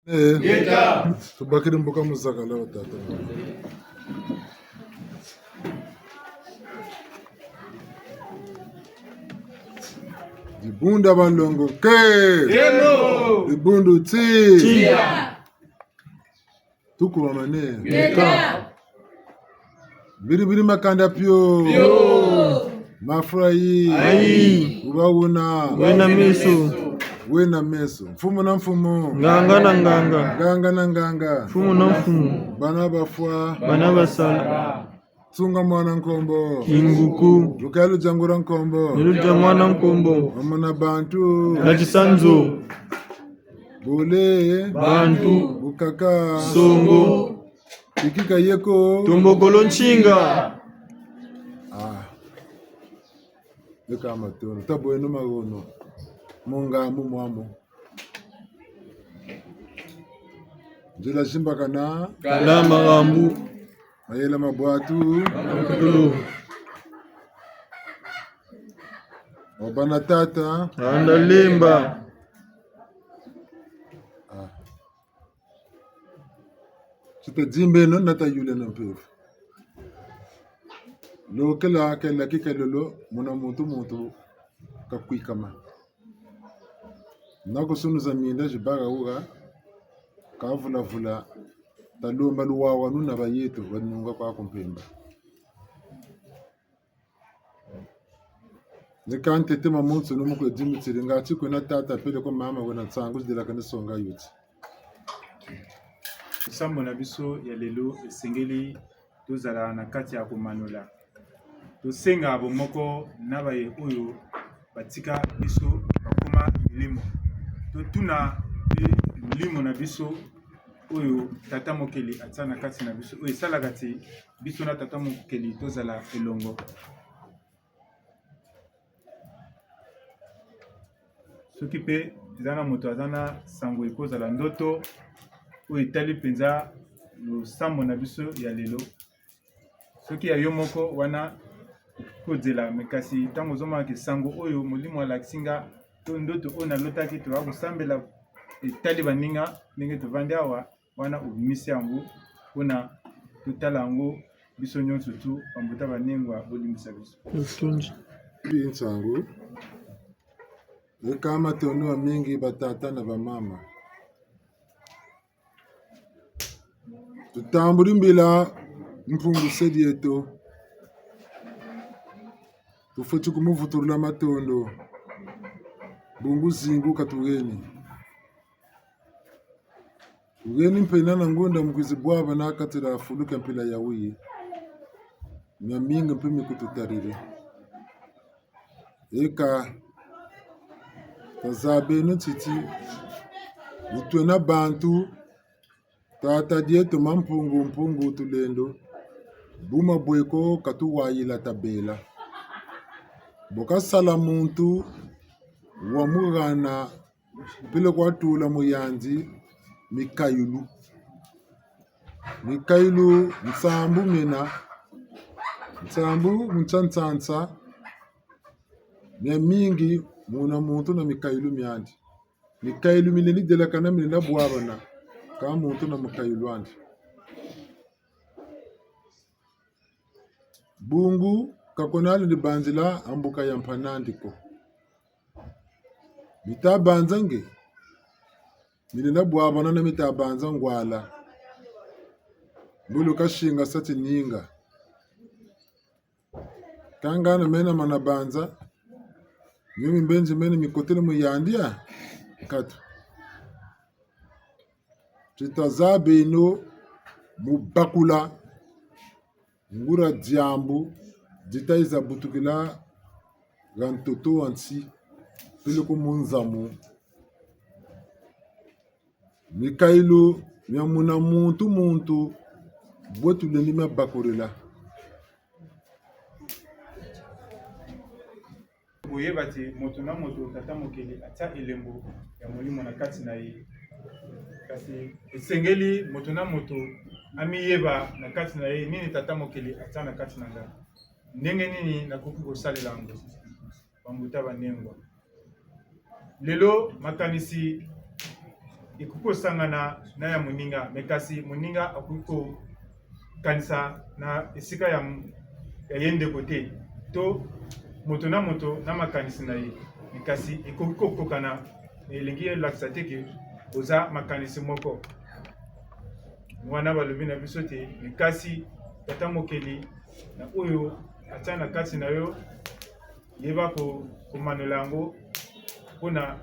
Eh, tubakili mboka muzakala batata. Dibunda balongo ke. Dibundu ti. Tukuba mane. Biribiri makanda pyo. Mafurayi. Ubawuna. Wena meso. Wena meso. Mfumu na mfumu. Nganga na nganga. Nganga na nganga. Mfumu na mfumu. Bana bafwa. Bana basala. Tsunga mwana nkombo. Inguku. Lukaya lujangura nkombo. Niluja mwana nkombo. Amuna bantu. Na chisanzo. Bole. Bantu. Bukaka. Songo. Ikika yeko. Tombokolo nchinga. Ah. Leka matono. Tabo eno magono. Munga mu mwamo. Nzela shimbaka na. Kala magambu. Mayela mabwatu. Kutulu. Obana tata. Anda lemba. Ah. Chita dzimbe no nata yule na mpevu. Lokela kela kikelolo muna muntu muntu kakwikama. Nakusunuza minda jibaga uga kavulavula talomba luwawa nuna bayetu banunga kwa kumpemba. Nikantete mamunsi numukwe dimutire ngachi kwena tata pele ko mama wena tsangu jidelaka nisonga yuti. Losambo na biso ya lelo esengeli tozala na kati ya komanola, tosenga bomoko na baye oyo batika biso bakoma milimo, totuna mpe milimo na biso oyo tata mokeli atia na kati na biso, oyo esalaka ti biso na tata mokeli tozala elongo. Soki mpe eza na moto aza na sango, ekozala ndoto oyo etali mpenza losambo na biso ya lelo. Soki ya yo moko wana kozela me, kasi ntango ozomona sango oyo molimo alakisi nga to ndoto oyo nalotaki toya kosambela etali baninga ndenge tovandi awa wana, obimisi yango mpona totala yango biso nyonso tu bambuta banengwa bolimbisa biso. Lutunji. Nsangu ekama tono mingi batata na bamama tutambuli mbila mpungu sedi yetu tufuti kumuvutulula matondo bungu zingu katugeni tugeni mpena na ngunda mukwizi bwaba nakatila afuluke mpila yawiye mya mingi mpe mikututalile eka tazabenu titi utwena bantu tata dietu mampungu mpungu tulendo buma bweko katuwayila tabela bokasala muntu wa mugana pele kwatula muyanzi mikayulu mikayulu nsambu mina nsambu muntsantsantsa mya mingi muna muntu na mikayulu myandi mikayulu minene idelakana minene bwabana ka muntu na mukayulu andi bungu kakonali ni banzila ambuka ya mpanandiko mitabanza nge minene bwabana na mitabanza ngwala mbulu kashinga sati ninga kangana mena mana banza nyumi mbenzi mene mikotele muyandia katu titazabeno mubakula ngura diambu ditaiza butukila ga ntoto wa nsi pele ku munzamu mikailu mya muna muntu muntu bwetuleni mya bakurila. Boyeba te moto na moto tata mokeli atia elembo ya molimo na kati na ye, kasi esengeli moto na moto amiyeba na kati na ye nini tata mokeli atia na kati na ngai, ndenge nini nakoki kosalela yango. Bambuta banengwa lelo makanisi. ekoki kosangana na ya moninga, me kasi moninga akoki kokanisa na esika ya, ya ye ndeko te, to moto na moto na makanisi na ye, me kasi ekoki kokokana, elingi elakisa te ke boza makanisi moko. Wana balobi na biso te, me kasi Tata Mokeli na oyo atia na kati na yo, yeba komanola yango mpona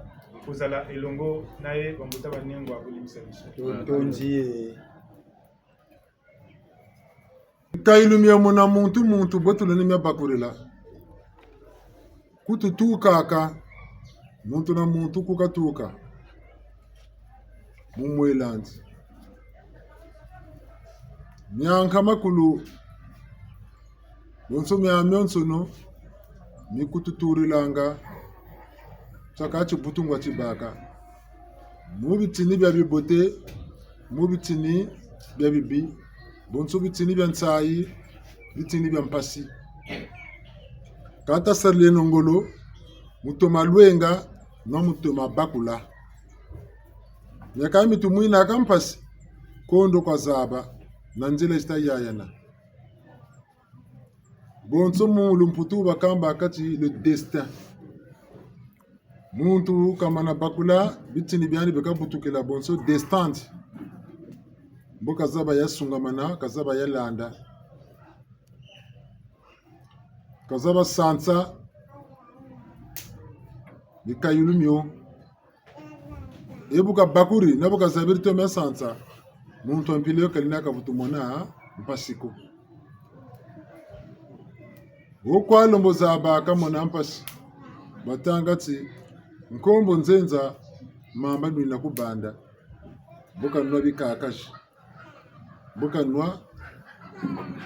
kozala elongo na ye. Bambuta banengwa bolimbisa biso. Totondi ye. Kailumia muna muntu muntu botulani mia bakurila kututukaka muntu na muntu kukatuka mumwelanzi mianka makulu bonso mia myonsono mikututurilanga tsaka tshibutungwa tshibaka mu bitini bya bibote mu bitini bya bibi bonso bitini bya nsayi bitini bya mpasi kata sarleno ngolo mutoma lwenga na mutoma bakula Miaka mitu mwina akampasi kondo kwa zaba na nzela ista yayana bonso mulu mputu bakamba akati le destin muntu kamana bakula bitini byani bikabutukila bonso destin mboka zaba yasungamana kazaba yalanda kazaba sansa mikayulu myo Ebuka bakuri na buka zabiri to mesansa muntu ampilio kalina kavutumona mpasiko okwalombo zaba kamona mpasi batanga ti nkombo nzenza mamba nwina kubanda buka nwa bikakashi buka nwa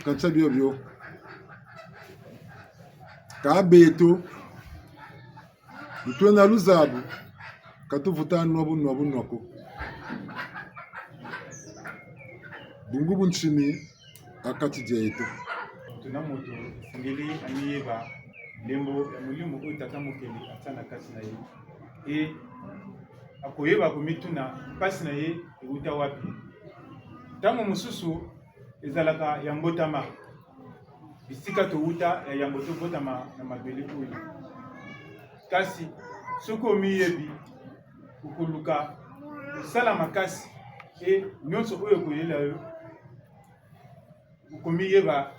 kansa byobyo kabeto Lutwena luzabu katuvuta nwa bunwa bunwako. Bungu bunshimi akati dia etu. Moto na moto esengeli amiyeba lembo ya molimo oyo Tata Mokeli atia na kati na ye, e akoyeba komituna mpasi na ye ewuta wapi. Ntango mosusu ezalaka ya mbotama. Bisika towuta ya yambo tobotama na mabele oyo. Kasi soki omiyebi, okoluka kosala makasi e nyonso oyo ekoyela yo, okomiyeba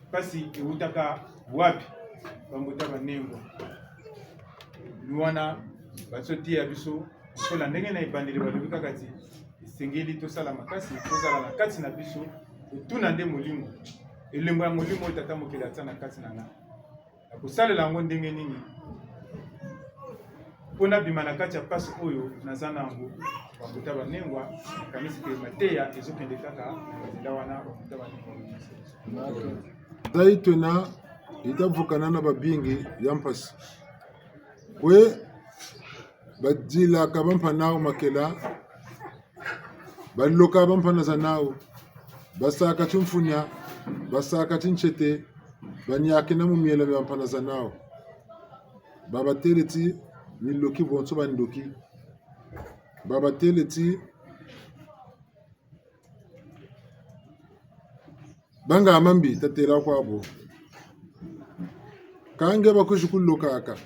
mpasi ewutaka wapi. Bambota banengwa wana bazoteya biso lokola ndenge na ebandeli balobi kaka ti esengeli tosala makasi, tozala na kati na biso kotuna nde molimo, elembo ya molimo oyo Tata Mokeli atia na kati na nga, nakosalela yango ndenge nini mpo nabima na kati ya mpasi oyo naza na yango. Bakuta banengwa, nakanisi ke mateya ezokende kaka na nzela wana. Bakuta banengwa. Zaituna itavukana na babingi ya mpasi kwe badilaka bampa nao makela baloka bampanaza nao basaka tshimfunya basaka tshinchete banyakina mu miela mya bampanaza nao babatele ti miloki bonso bandoki babatele ti Bangamba mbi tatela kwabo kange bakujikulokaka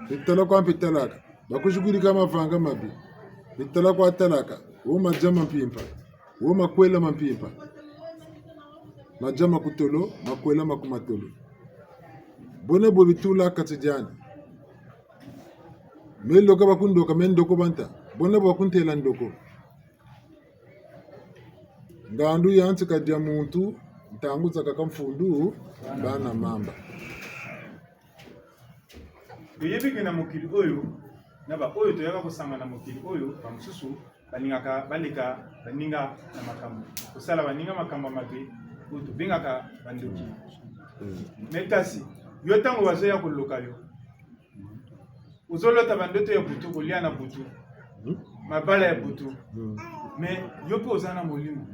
mitala kwa mpitalaka bakujikulika mavanga mabi mitala kwa talaka wo majama mpimpa wo makwela mampimpa majama kutolo makwela makumatolo bone bo bitula katijani meloka bakundoka mendoko banta bone bakuntela ndoko Ngandu ya ntsika dia muntu ntangu tsakaka mfundu bana mamba. Toyebi ke na mokili oyo na baoyo toyaka kosanga na mokili oyo, bamosusu balingaka baleka baninga na makambo, kosala baninga makambo ya mabe oyo tobengaka bandoki. Me kasi yo ntango bazoya koloka yo, ozolota bandoto ya butu, kolia na butu, mabala ya butu, me yo mpe oza na molimo.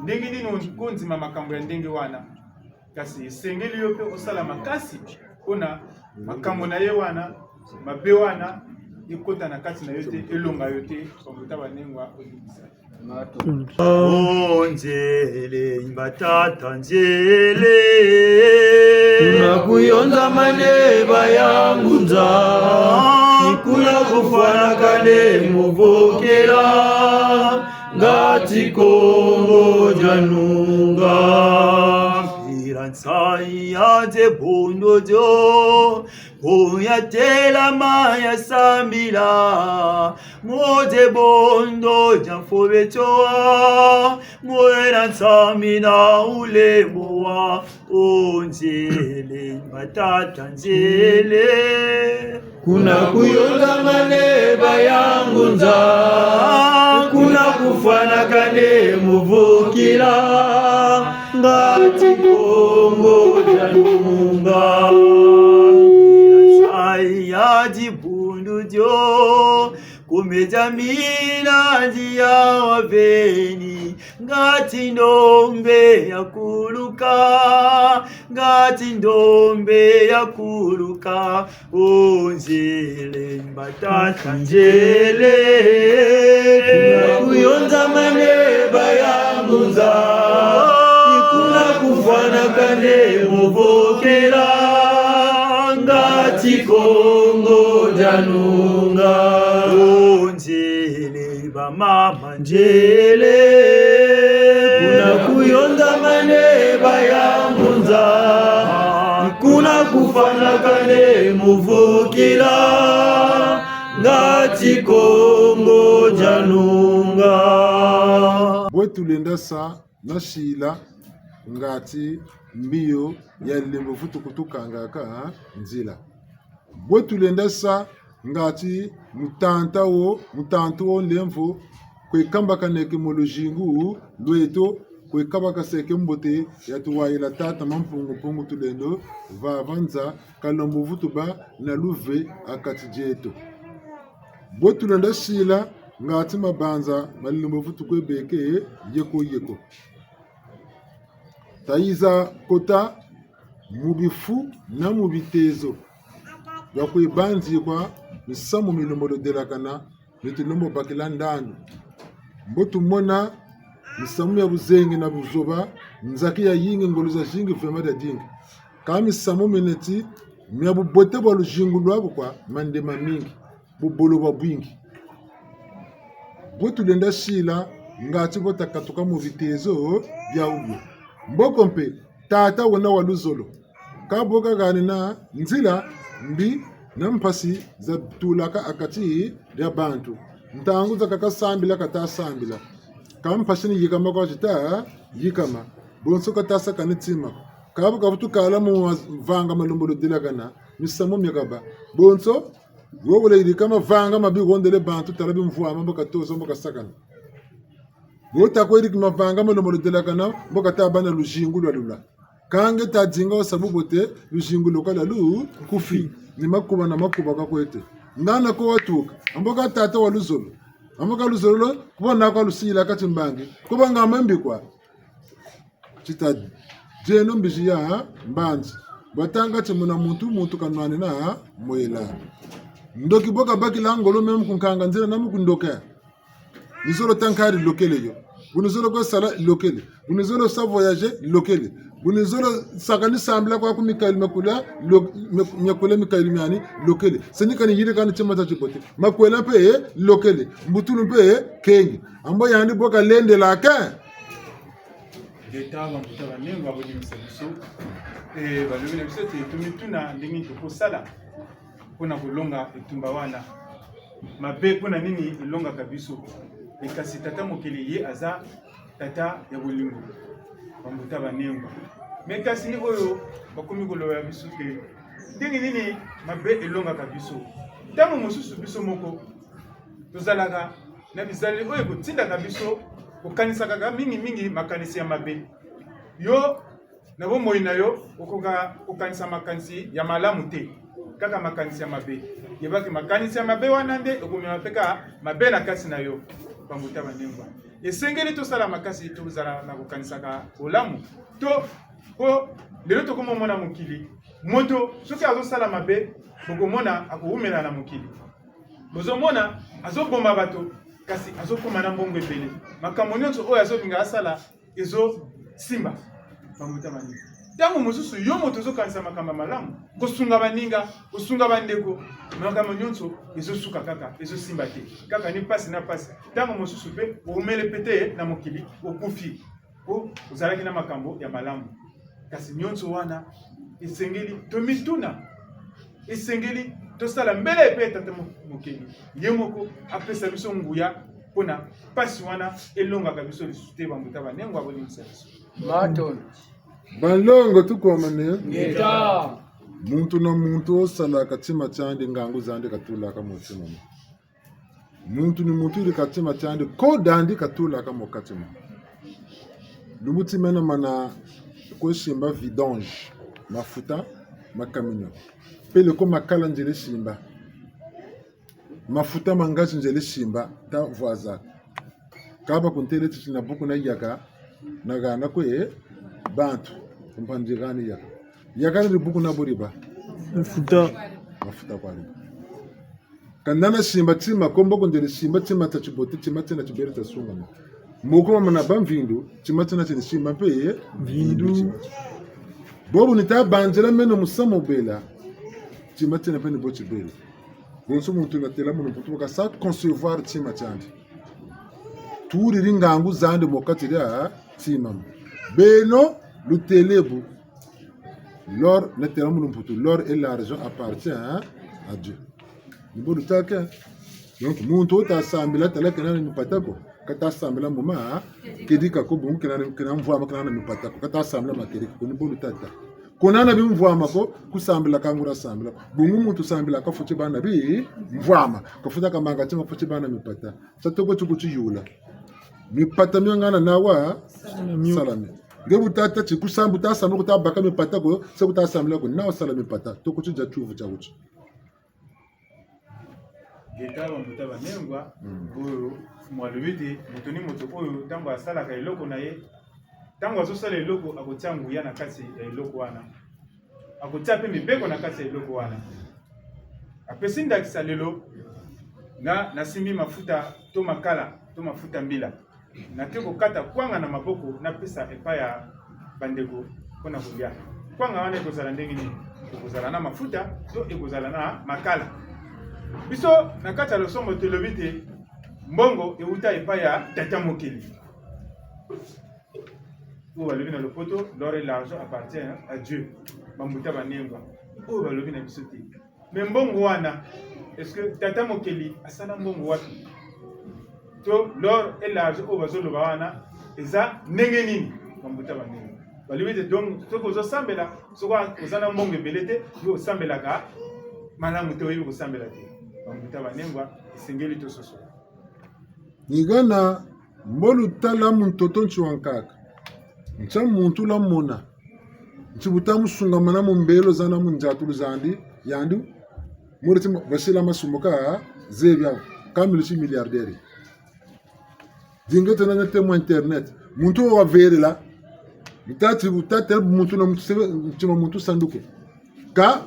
Ndenge nini okondima makambo ya ndenge wana? Kasi esengeli yo mpe osala makasi mpona makambo na ye wana mabe wana. ekota na kati na yo te, elonga yo te. Bambuta banengwa olimbisa. Oh, nzele batata nzele tunakuyonza maneba yangu nza nikuna kufana kale muvokela ngati kongo janunga nsaya dze bondo dzo oyatelama ya sambila moze bondo dya mfobetoa moyena nsami na ulembowa o nzele batata nzele kuna kuyonza maneba ya ngunza kuna kufanaka ne muvukila ngati kongo janunga ya dibundu dyo kumeja mina ndiya waveni ngati ndombe ya kuluka ngati ndombe ya kuluka onzele mbatata nzele kuyonza maneba ya ngunza ikuna kufana kane muvokela ngati kongo janunga onzele bamama njele kuna kuyonza maneba ya ngunza kuna kufana kane muvukila ngati kongo janunga bwetulenda sa na shila ngati mbiyo ya lembo futu kutukangaka nzila bwetulenda sa ngati mutanta wo mutantu wo lemvu kwekambaka neke mu lujingu lweto kwekabaka seke mbote ya tuwayila tata mampungupungu tulendo vavanza kalombo vutuba na luve akati jeto bwetulenda shila ngati mabanza malimbo vutu kwebeke yeko yeko tayiza kota mubifu na mubitezo bya kwebanzikwa misamu milombolodelakana mitulombo bakila ndandu mbotumona misamu ya buzenge na buzoba nzaki ya yingi ngolo za jingi vrema da dingi ka misamu mineti mya bubote bwa lujingu lwabo kwa mandema mingi bubolo bwa bwingi botulenda shila ngati botakatuka mu bitezo bya ubyo mboko mpe tata wona wa luzolo kaboka gani na nzila mbi na mpasi za tulaka akati lya bantu ntangu za kakasambila katasambila kampasi ni yikama kwa chita yikama bonso katasa kanitima kabo kabutukala mu vanga malumbulu dilakana misamu myakaba bonso wowole ilikama vanga mabi wondele bantu tala bimvuama mboka tozo mboka sakana botakwa iliki mavanga malumbulu dilakana mboka tabana lujingu lwa lula kange tadinga osabu bote lujingu lokala lu kufi ni makuba na makuba kakwete ngana ko watuka amboka tata wa luzolo amboka luzolo kubona kwa lusila kati mbangi kuba ngamba mbikwa chita jeno mbiji ya mbanzi batanga chimuna muntu muntu kanwane na mwela ndoki boka bakila ngolo meme kunkanga nzela na mukundoka nizolo tankari lokele yo bunizolo ko sala lokele bunizolo sa voyager lokele bunizolo sakani sambla kwa kumikaili makula mekula mikaili miani lokele senikani yire kani chimata chipote makwela pe lokele mbutulu pe kengi ambo yandi boka lende la ka Leta bambuta banengo abonimisa biso balobi na biso ete tomituna ndenge tokosala mpona kolonga etumba wana mabe. Mpona nini elongaka biso? Kasi tata mokili ye aza tata ya bolingo, bambuta banengo me kasi oyo bakomi koloba biso te ndenge nini mabe elongaka biso. Ntango mosusu biso moko tozalaka na bizaleli oyo ekotindaka biso kokanisa kaka mingimingi makanisi ya mabe. Yo na bomoi na yo okoka kokanisa makanisi ya malamu te, kaka makanisi ya mabe. Yebaki makanisi ya mabe wana nde ekomema mpe kaka mabe na kati na yo. Bambuta banengwa, esengeli tosala makasi tozala na kokanisaka bolamu to po lelo tokomomona mokili moto soki azosala mabe bokomona akowumela na mokili. Bozomona azoboma bato kasi azokoma na mbongo ebele. Makambo nyonso oyo azolinga asala ezosimba. Bambuta baninga. Ntango mosusu yo moto ozokanisa makambo ya malamu, kosunga baninga, kosunga bandeko, makambo nyonso ezosuka kaka, ezosimba te. Kaka ni mpasi na mpasi. Ntango mosusu mpe oumele mpe te na mokili, okufi mpo ozalaki na makambo ya malamu. Kasi nyonso wana esengeli tomituna, esengeli tosala mbele mpe Tata Mokeli ye moko apesa biso nguya mpo na mpasi wana elongaka biso lisusu te. Bambuta banengo abolimbisa biso. Matondo. Balongo tukomane. Ngeta. Muntu na muntu osalaka tsima tshiandi ngangu zandi katulaka mutsima mo. Muntu ni muntu ili katsima tshiandi kodandi katulaka mokatsima. Lumutima na mana koshimba vidange mafuta makaminyo pele ko makala nzela shimba mafuta mangazi nzela shimba ta voisin kaba kuntele titi na buku na yaka na gana kwe bantu kumpanjigani yaka yaka ni buku na buriba mafuta mafuta kwali kandana shimba tsima kombo kundele shimba tsima ta chibote tsima tsina chibere ta sungama moko mama na bamvindu tsima tsina chine shimba mpe ye vindu bobu nita banjela meno musamo bela tsima tsina pe ni bo chibele bonso muntu na tela muno mputu sa concevoir tsima tsandi turiri ngangu zandi mokati lya tsima beno lutelebu l'or na tela muno mputu l'or et l'argent appartient à Dieu nibo lutake donc muntu otasambila tala kena mipatako katasambila muma kedika ko bungu kena kena mvwama kena na mipatako katasambila makedika ko nibo lutata konana bimvwama ko kusambila kangura sambila bungu muntu sambila kafuti bana bi mvwama kafuta kamanga tima futi bana mipata satoko tukuchiyula mipata myangana nawa salami nge butata chikusamba utasambila kutabaka mipata ko sekutasambila ko nawa sala mipata tokuchija chuvu chakuchi Leta bambuta banengwa oyo mwalobi te moto ni moto oyo ntango asalaka eloko na ye, ntango azosala eloko akotia nguya na kati ya eloko wana, akotia mpe mibeko na kati ya eloko wana. Apesi ndakisa lelo nga nasimbi mafuta to makala to mafuta mbila, nake kokata kwanga na maboko napesa epai ya bandeko mpo na kolia. Kwanga wana ekozala ndenge nini? Ekozala na mafuta to ekozala na makala? Biso na kati ya losombo tolobi te mbongo euta epai ya tata mokili. Oyo balobi na lopoto l'or et l'argent appartient à Dieu. Bambuta banengwa oyo balobi na biso te. Mais mbongo wana, est-ce que tata mokeli asala mbongo wapi? To l'or et l'argent oyo bazoloba wana eza ndenge nini? Bambuta banengwa balobi te. Donc soki ozosambela, soki oza na mbongo ebele te, yo osambelaka malamu te, oyebi kosambela te. Bambuta banengwa esengeli tososola. Nigana mbolu tala muntoto nchiwankaka ncha muntu la mona nchibuta musungama na mumbelo zana munjatulu zandi yandu muriti basila masumuka zebya kamilu chi milliardaire dingete na temo internet muntu wa verela mutati utate muntu na mtima muntu sanduku ka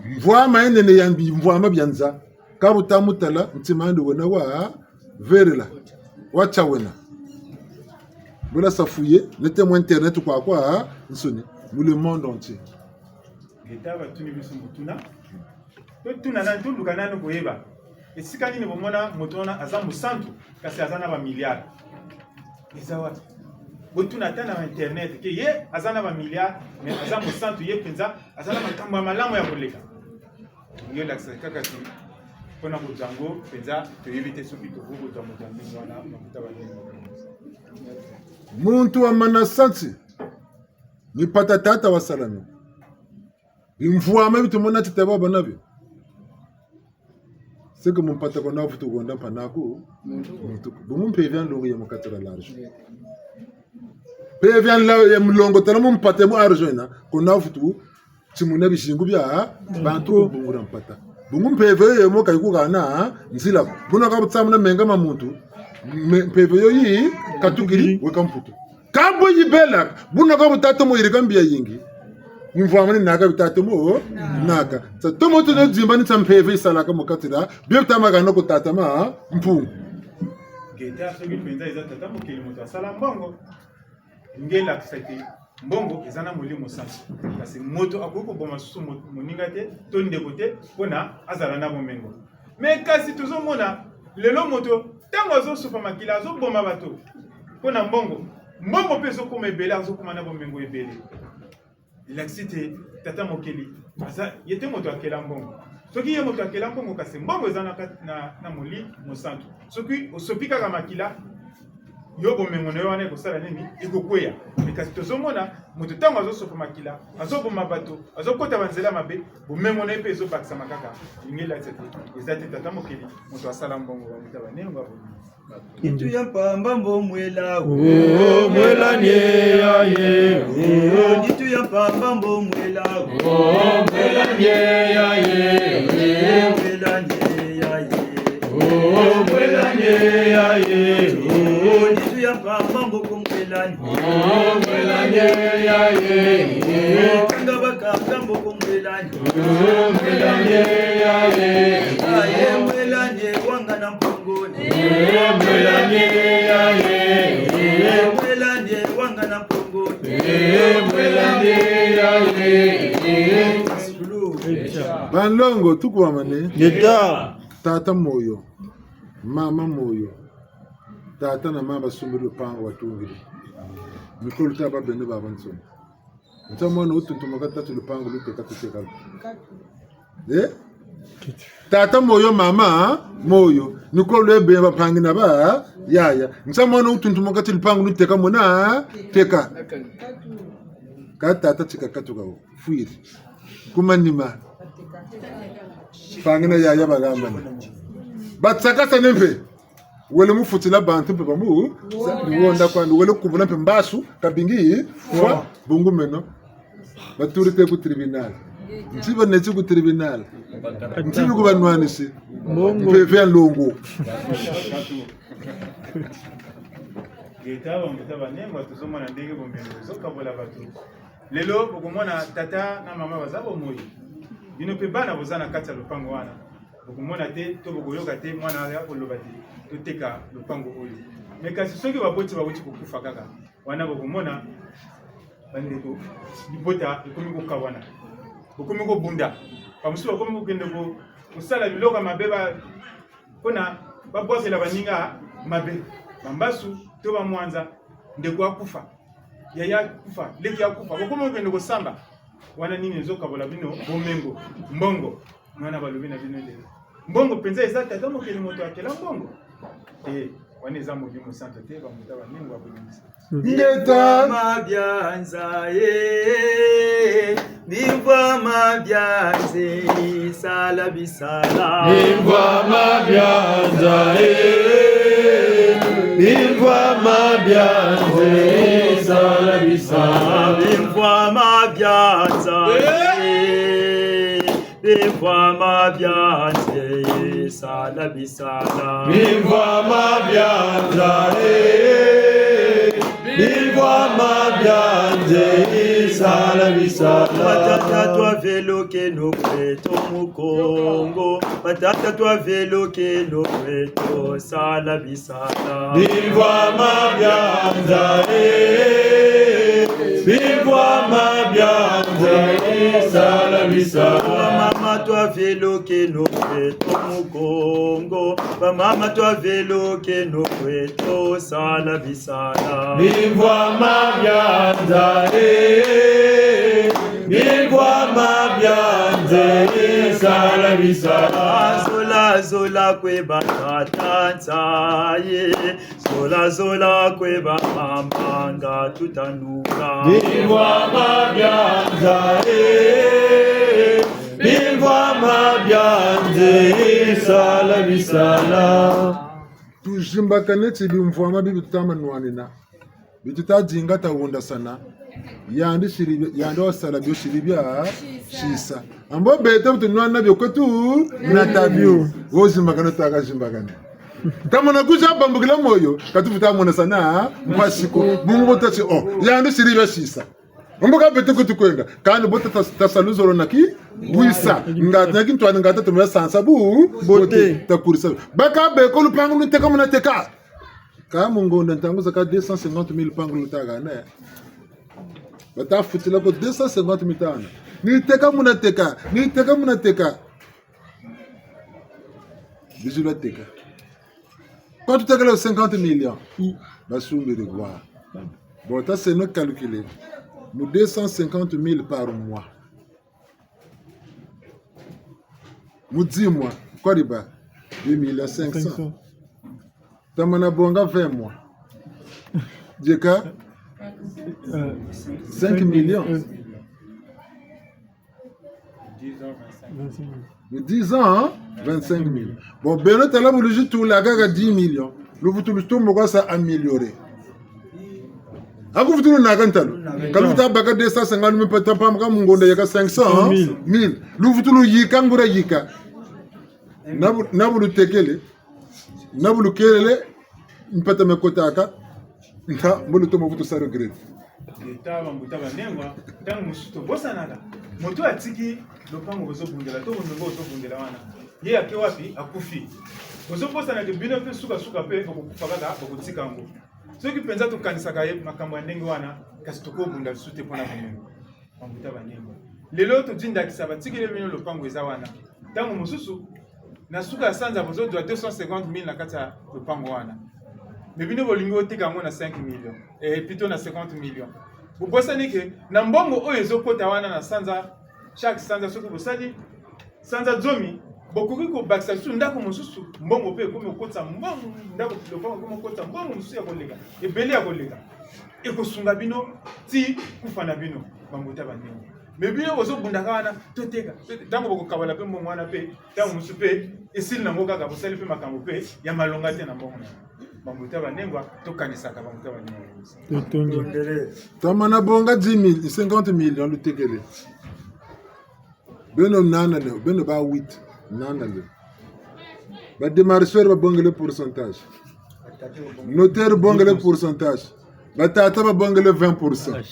mvwama enene ya mvwama byanza kabuta mutala ntima ndi wena wa verela wacha wena bula safuye nete mo internet kwa kwa nsoni mu le monde entier. Leta batuni biso motuna, totuna nani, toluka nani koyeba esika nini bomona moto wana aza mosantu kasi aza na bamilliard eza wapi? Botuna ata na internet ke ye aza na bamilliard mais aza mosantu, ye mpenza aza na makambo ya malamu ya koleka. Nge elakisa kaka ti mpona kozwa yango mpenza toyebi te soki tokoki kozwa moto ya ndenge wana makuta bandenge. Muntu wa manasansi ni pata tata wa salami bimvuama bitumona titaba banabyo seke mumpata kona futu gonda panaku muntu bumumpe vya ndongo ya mukatira large pe vya la ya mulongo tala mumpata mu argent kona futu tshimuna bishingu bya bantu kubungura mpata bungu mpeve yo yemo kayikukana nzila buna kabutsamuna menga mamuntu mpeve yo yi katukili weka mputu kambo yibela buna kabutata moyirika mbiya yingi. Mvwama ni naka bitata mo naka. Tsa tomo to no dzimba ni tsa mpeve isalaka mokati la byo tamaka no kutata ma mpungu. Geta soki mpenza eza tata mokeli moto asala mbongo nge elakisa te mbongo eza na molimo santu kasi moto akoki koboma susu moninga te to ndeko te mpona azala na bomengo me kasi tozomona lelo moto ntango azosopa makila azoboma bato mpo na mbongo mbongo mpe ezokoma ebele azokoma na bomengo ebele elakisi te tata mokeli aza ye te moto akela mbongo soki ye moto akela mbongo kasi mbongo eza na, na, na moli mosantu soki osopi kaka makila yo bomengo na yo wana ekosala nini ekokweya me kasi tozomona moto ntango azosopa makila azoboma bato azokota banzela mabe bomengo na ye mpe ezobakisama kaka elingi elakisa te eza te tata mokili moto asala mbongo bamuta banengo Itu ya mpamba mbo mwela oh mwela nye ya ye oh Itu ya mpamba mbo mwela oh mwela nye ya ye mwela nye ya ye oh mwela nye ya ye oh Itu ya mpamba mbo kumwela oh mwela nye ya ye kanga bakanga mbo kumwela oh mwela nye ya ye aye mwela nye wanga na Banlongo tukuwamane Ngeta. Tata moyo mama moyo tata na mama basumbeli lupango batungile mikolo ta babene baba nsoni nta mwana utuntumaka tatu lupango luteka tutekalo eh? Tata moyo mama moyo nikolo ebe bapangi na ba yaya nsa mwana utuntumuka ti lupango luteka mona teka ka tata tika katuka fuiri kumanima pangi na yaya bagambana batsakasa nempe wele mufutila bantu mpe bamu niwonda kwandi wele kubula mpe mbasu kabingi fwa bungu meno baturite ku tribunal ntsiba netsi ku tribunal ntsibi ku banwanisi mpeve ya longo Geta bambuta banengwa tozomona ndenge bomengo ezokabola bato lelo bokomona tata na mama baza bomoi bino mpe bana boza na kati ya lopango wana bokomona te to bokoyoka te mwana aya koloba te toteka lopango oyo me kasi soki baboti bawuti kokufa kaka wana bokomona bandeko libota ekomi kokawana bokomi kobunda bamosusu bakomi kokende kosala biloko ya mabe mpona babwakela baninga mabe bambasu to bamwanza ndeko akufa yaya akufa leki akufa bokomi kokende kosamba wana nini ezokabola bino bomengo mbongo mwana balobi na bino lelo mbongo mpenza eza tata mokeli moto akela mbongo te wana eza molimo santo te bamoto banengo abolimbisa ngeta mabyanza ye mimvwa mabyanze sala bisala mimvwa mabyanza ye mimvwa mabyanze sala bisala mimvwa mabyanza ye mimvwa mabyanze sala bisala mimvwa mabyanza ye mimvwa mabyanze sala bisala Batata twaveloke nokweto mukongo batata twaveloke nokweto sala bisala mimvwa mabyanza ye mimvwa mabyanze sala bisala bamama twaveloke nokweto mukongo bamama twaveloke nokweto sala bisala mimvwa mabyanza ye mimvwa mabyanze sala bisala zola zola kweba tata nsaye zola zola kweba mama nga tutanuka mimvwa mabyanza ye mimvwa mabyanze sala bisala tujimbaka neti bimvwama bibi tutamanwanina bitutadinga tawundasana yandi shiri yandi wasala byo shiri bya shisa ambo bete butunwana nabyo kwetu natabyo wozimbakana takazimbakana tamona kuja bambukila moyo katufuta mona sana mpasiko bungu botasi oh yandi shiri bya shisa Omboka bete kutukwenga kandi bota tasaluzolo naki wisa ngata naki ntwani ngata tumela sansa bu bote takurisa baka beko lupangu nuteka munateka ka mungonda ntangu zaka 250 000 lupangu lutaka ne batafutila ko 250 000 tana niteka munateka niteka munateka bizula teka Quand tu t'as 50 millions, basumbele kwa. Bon, ça c'est notre calculé. Nous 250 000 par mois. Nous 10 mois, quoi riba 2 millions 500. Tamana bonga 20 mois. Djeka 5 millions. 10 ans, hein? 25 000. Bon, Beno Tala Bouliji Toulaga 10 millions. Le Vutulusto Moga s'est amélioré. Ako futulu na kan talo. Kalu ta baka 250 mil pata pam ka mungonda yaka 500 mil. Lu futulu yika ngura yika. Nabu nabu tekele. Nabu kelele mpata mekotaka. Nta mbulu to movutu sa regret. Leta bambuta banengwa ntango mosusu tobosanaka moto atiki lopango bozobundela to bomengo bozobundela wana ye ake wapi akufi bozobosanaka bino mpe sukasuka mpe bokokufa kaka bokotika yango soki mpenza tokanisaka ye makambo ya ndenge wana kasi tokobunda lisusu te mpona bomengo bambuta banengwa lelo tozwi ndakisa batikeli bino lopango eza wana ntango mosusu na suka ya sanza bozozwa 250 000 na kati ya lopango wana me bino bolingi oteka yango na 5 millions eh, plutôt na 50 millions bobosani ke na mbongo oyo ezokota wana na sanza chaque sanza soki bosali sanza zomi bokoki kobakisa lisusu ndako mosusu mbongo mpe ekomi kokotisa mbongo ndako lopango ekomi kokotisa mbongo mosusu ya koleka ebele ya koleka ekosunga bino ti kufa na bino bambota bandenge me bino bozobundaka wana toteka ntango bokokabala mpe mbongo wana mpe ntango mosusu mpe esili nango kaka bosali mpe makambo mpe ya malonga te na mbongo na bambuta banengwa tokanisaka bambuta banengwa Tamana bonga 10 000, 50 millions lutekele. Beno nana leo, beno ba 8 nana leo. Ba démarcheur ba bongele pourcentage. Notaire bongele pourcentage. Ba tata ba bongele 20%.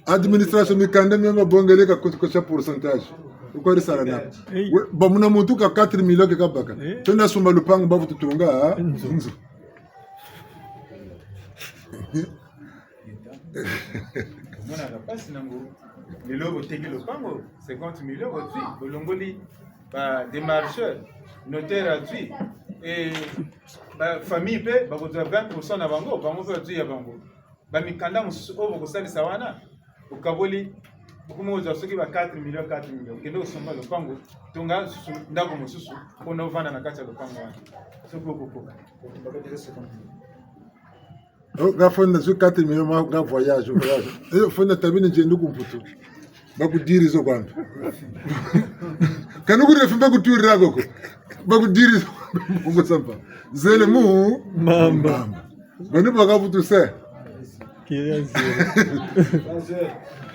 Administration mikanda myo ba bongele ka kosha pourcentage. Ukorisala na. Bamuna muntu ka 4 millions ke kabaka. Tona sumba lupango bavu tutunga. Nzu. Omonaka mpasi nango lelo boteki lopango 50 millions bozwi bolongoli ba démarcheur notaire azwi e bafamille mpe bakozwa 20 pourcent na bango bango mpe bazwi ya bango bamikanda mosusu oyo bokosalisa wana okaboli okomi kozwa soki ba 4 million 4 million okende kosomba lopango tonga lisusu ndako mosusu mpona ovanda na kati ya lopango wana soki okokoka. Nga fona zwi 4 million ma nga voyage voyage. Eh fona tabini nje nduku mputu. Bakudirizo kwantu. Kanukuri fimba kuturira koko. Bakudirizo mungu samba. Zele mu Mamba. Bani bakavutu se.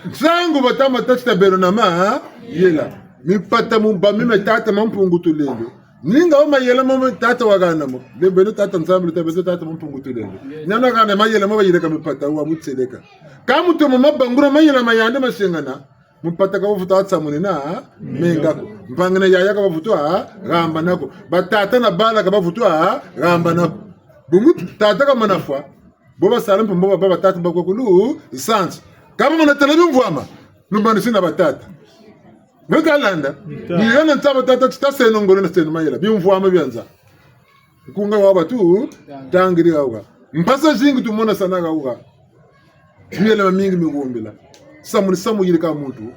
Nsangu batama tachita bero na ma yela. Mipata mumba mime tata mampungu tulendo. Ninga o mayela mo tata wakana mo. Lebelo tata nzambe lutabelo tata mampungu tulendo. Nyana kana mayela mo bayile kamipata wa mutseleka. Kamuto mo mabangura mayela mayande mashengana. Mupata ka bavuta atsamune na mengako. Mpangana yaya ka bavuta gamba nako. Batata na bala ka bavuta gamba nako. Bungu tata ka manafwa. Boba sala mpombo baba batata bakokulu isanzi. Kama manatala bimvwama. Lumbani sina batata. Nokalanda. Niyona nsaba tata chitaseno ngolo na seno mayela bimvwama byanza. Nkunga wa batu tangiri auka. Mpasa zingi tumona sana kauka. Miyela mingi mikumbila. Samu samu yili ka muntu.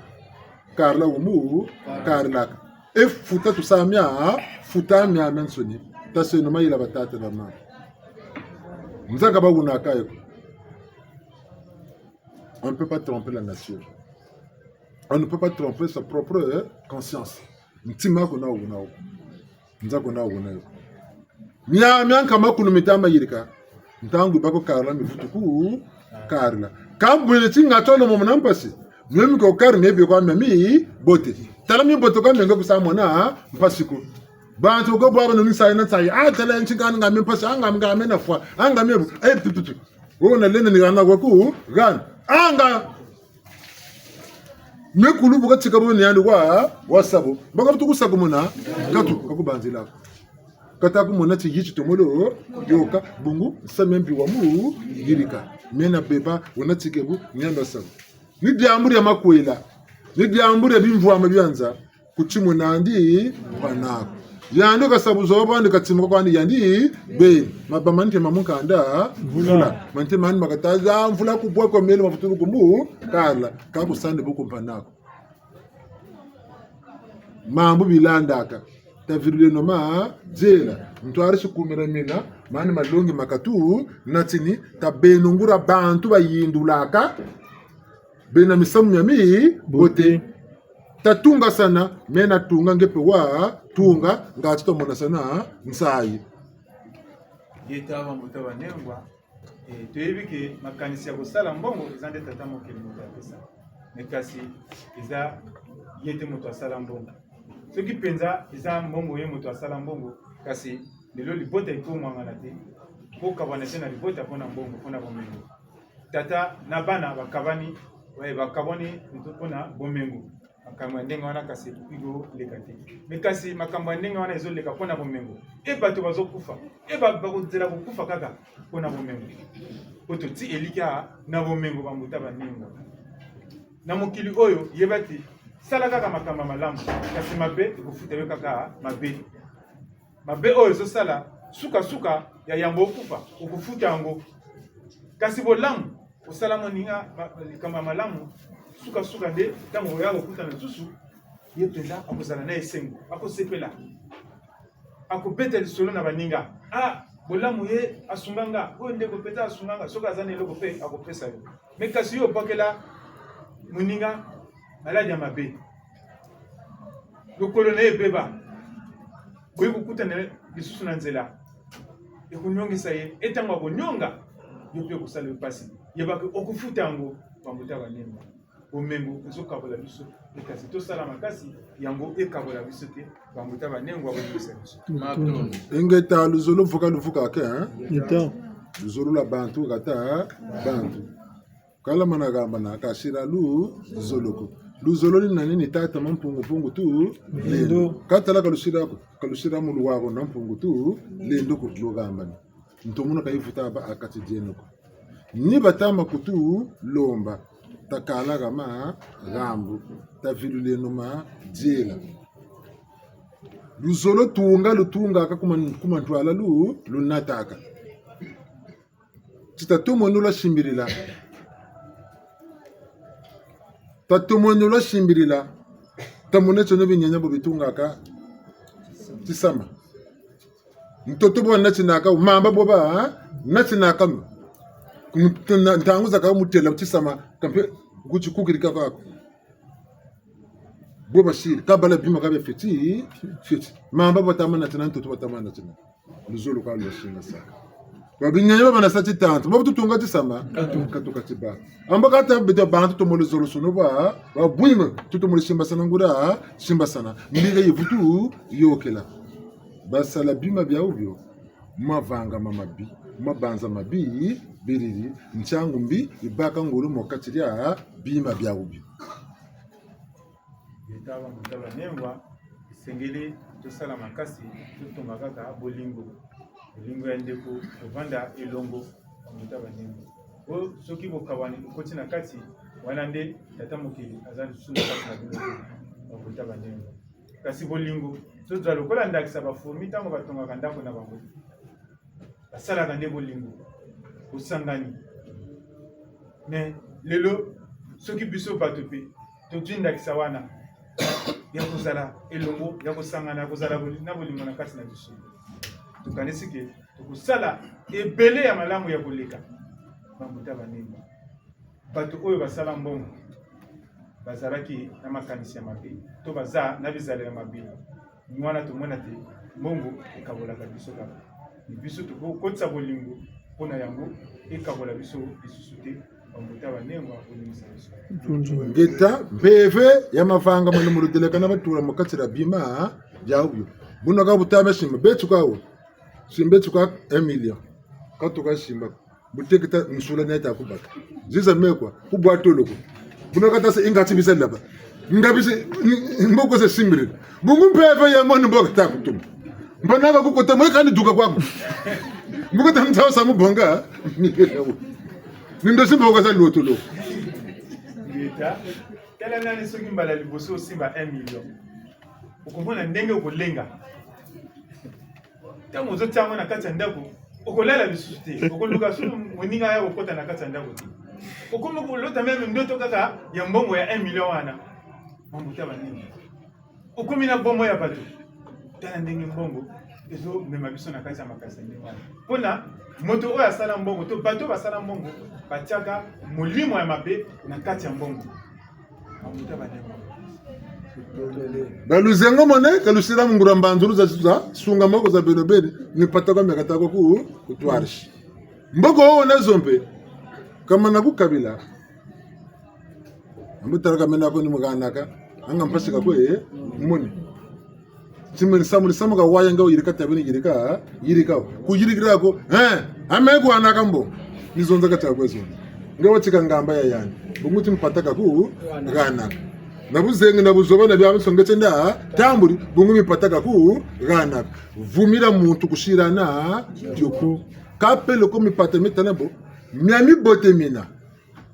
Karla umu karla. E futa tusamya futa mya mensoni. Taseno mayela batata na mama. Nzaka baguna kayo. On ne peut pas tromper la nature. On ne peut pas tromper sa propre conscience. Ntima ko na wuna wo. Nzako na wuna yo. Mya mya kama kunu mitama yirika. Ntangu bako karla mifutu ku karla. Kambu tinga tolo mo nampasi. Mimi ko kar ne bi kwa mi bote. Tala mi bote kwa mengo kusa mona mpasi ku. Bantu ko baba no nisai na tsai. A tala nchi kan ngami mpasi anga ngami na fwa. Anga mi ay tututu. Wo na lene ni gana kwa ku gan. Anga. Mekulu bukatsika bo yandi wa wasabo bakabutukusa kumona katu kakubanzilako kata kumona chiyichi tomolo yoka bungu samembi wamu yirika mena beba wona tsikebu nyanda sabo ni diambu ya makwela ni diambu ya bimvwama byanza kuchimunandi panako yandi kasabuzo wabandi katsimuka kwandi yandi be mabama nte mamukanda mvula mante mani makataza mvula kubwa kwa mele mafutulu kumbu kala kakusande bukumpanako mambu bilandaka tavirule noma jela ntwari shikumira mina mani malongi makatu natini tabenungura bantu bayindulaka bena misamu myami bote tatunga sana mena tunga ngepe wa tunga ngati tomona sana nsayi Ye ta bambuta banengwa eh, toyebi ke makanisi ya kosala mbongo eza nde tata mokili moto apesa me kasi eza ye te moto asala mbongo. Soki mpenza eza mbongo ye moto asala mbongo, kasi lelo libota ekomwangana te, kokabwana te na libota mpona mbongo, mpona bomengo. Tata na bana bakabani, bakabwani mpona bomengo. Makambo ya ndenge wana kasi ekoki koleka te. Me kasi makambo ya ndenge wana ezoleka mpona bomengo. E bato bazokufa, e bakozela kokufa kaka mpona bomengo. Po toti elikya na bomengo bambuta banengo. Na mokili oyo yeba te sala kaka makambo ya malamu, kasi mabe ekofuta yo kaka mabe. Mabe oyo ezosala sukasuka ya yambo okufa okofuta yango. Kasi bolamu osala moninga likambo ya malamu sukasuka nde ntango oya kokutana lisusu ye mpenza akozala na esengo, akosepela, akobeta lisolo na baninga. Ah, bolamu ye asunga nga, oyo ndeko mpenza asunga nga. Soki aza na eloko mpe akopesa yo. Me kasi yo obwakela moninga maladi ya mabe, lokolo na ye ebeba, boye kokutana lisusu na nzela ekonyongisa ye. Etango akonyonga yo mpe ekosala yo mpasi, yebaki okofuta yango. Bambuta banemba bomengo ezokabola biso, kasi tosala makasi yango ekabola biso te. Bambuta banengo akoyebisa biso ingeta luzolo vuka luvuka ke hein? Luzolo la bantu kata bantu kala mana gamba na kashira lu zoloko luzolo ni nani ni tata mampungu pungu tu lendo katala kalushira kalushira mulu wako na mpungu tu lendo ko lugamba ni ntomuna kayifuta ba akati dienoko ni batama kutu lomba takala gama gambu tavilule noma diela luzolo tunga lutunga aka kumantwala lu lunataka titatomonu lwashimbilila tatomonu lwashimbilila tamone tsono binyanya bo bitungaka tisama ntoto bo natinaka mamba bo ba natinaka ntangu zaka mutela tisama kampe kuchikukirika kwako bo bashiri kabala bima kabe feti feti mamba batama natina ntoto batama natina luzolo ka lwashinga saka babinyanya babana sati tanto babututunga tisama katuka tiba amba kata bita bantu tomole zolo sono ba babwima tutomole shimba sana ngura shimba sana mbiga yevutu yokela basala bima bya ubyo mavanga mamabi mabanza mabi biriri nchangu mbi ibaka ngulu mokati lya bima bya ubyo. Etaba motaba nengwa esengeli tosala makasi totonga kaka bolingo, bolingo ya ndeko, kovanda elongo motaba nengwa. O soki bokabwani ekoti na kati wana nde tata mokili aza lisusu na kati na bino te motaba nengwa. Kasi bolingo tozwa lokola ndakisa bafourmi ntango batongaka ndako na bango basalaka nde bolingo bosangani. Me lelo soki biso bato mpe tozwi ndakisa wana ya kozala elongo, ya kosangana, ya kozala na bolingo na kati na biso, tokanisi ke tokosala ebele ya malamu ya koleka bambuta banene. Bato oyo basala mbongo bazalaki na makanisi ya mabe to baza na bizaleli ya mabe, wana tomona te mbongo ekabolaka biso kaka biso, tokokotisa bolingo mpona yango ekabola biso lisusu te. Bambuta banengo akolingisa biso ngeta mpeve ya mavanga mano muluteleka na batula mukati la bima byabyo buno ka butame shimba betukawo shimba etuka 1 million katuka shimba buteketa nsula neta kubaka ziza mekwa kubwatoloko buno katasa ingati bisalaba Ngabisi mboko se simbirira. Bungu mpeve ya moni mboka takutuma. Mpanaka kukota mwe kandi duka kwako. Mbuko tamtsawa samubonga. Nindo simboka sa loto lo. Ngeta, tala nani soki mbala liboso osimba 1 million. Okomona ndenge okolenga. Ntango ozotia yango na kati ya ndako, okolala lisusu te. Okoluka susu moninga ya kokota na kati ya ndako te. Okomi kolota meme ndoto kaka ya mbongo ya 1 million wana. Mambuta banini. Okomi na bomoi ya bato. Tala ndenge mbongo ezomema biso na kati ya makasi ndenge wana. Mpona moto oyo asala mbongo to bato oyo basala mbongo batiaka molimo ya mabe na kati ya mbongo. Mambuta banini. Baluzengo mone kalusira mungura mbanzuru za za sunga moko za beno beni nipata kwa miaka tako ku kutwarishi. Mboko wao nazompe kama nakukabila ambutara kamena ko ni muganaka anga mpasika kwe muni simeni samuli samuka waya nga yirika tabini yirika yirika ku yirikira ko eh ame ku anaka mbo nizonza kata kwezo nga watika ngamba ya yani bunguti mpataka ku ganaka nabuzenga nabuzoba na bya nsonga tenda tamburi bungu mipataka ku ganaka vumira muntu kushirana dyoku kapelo ko mipata mitana bo myami bote mina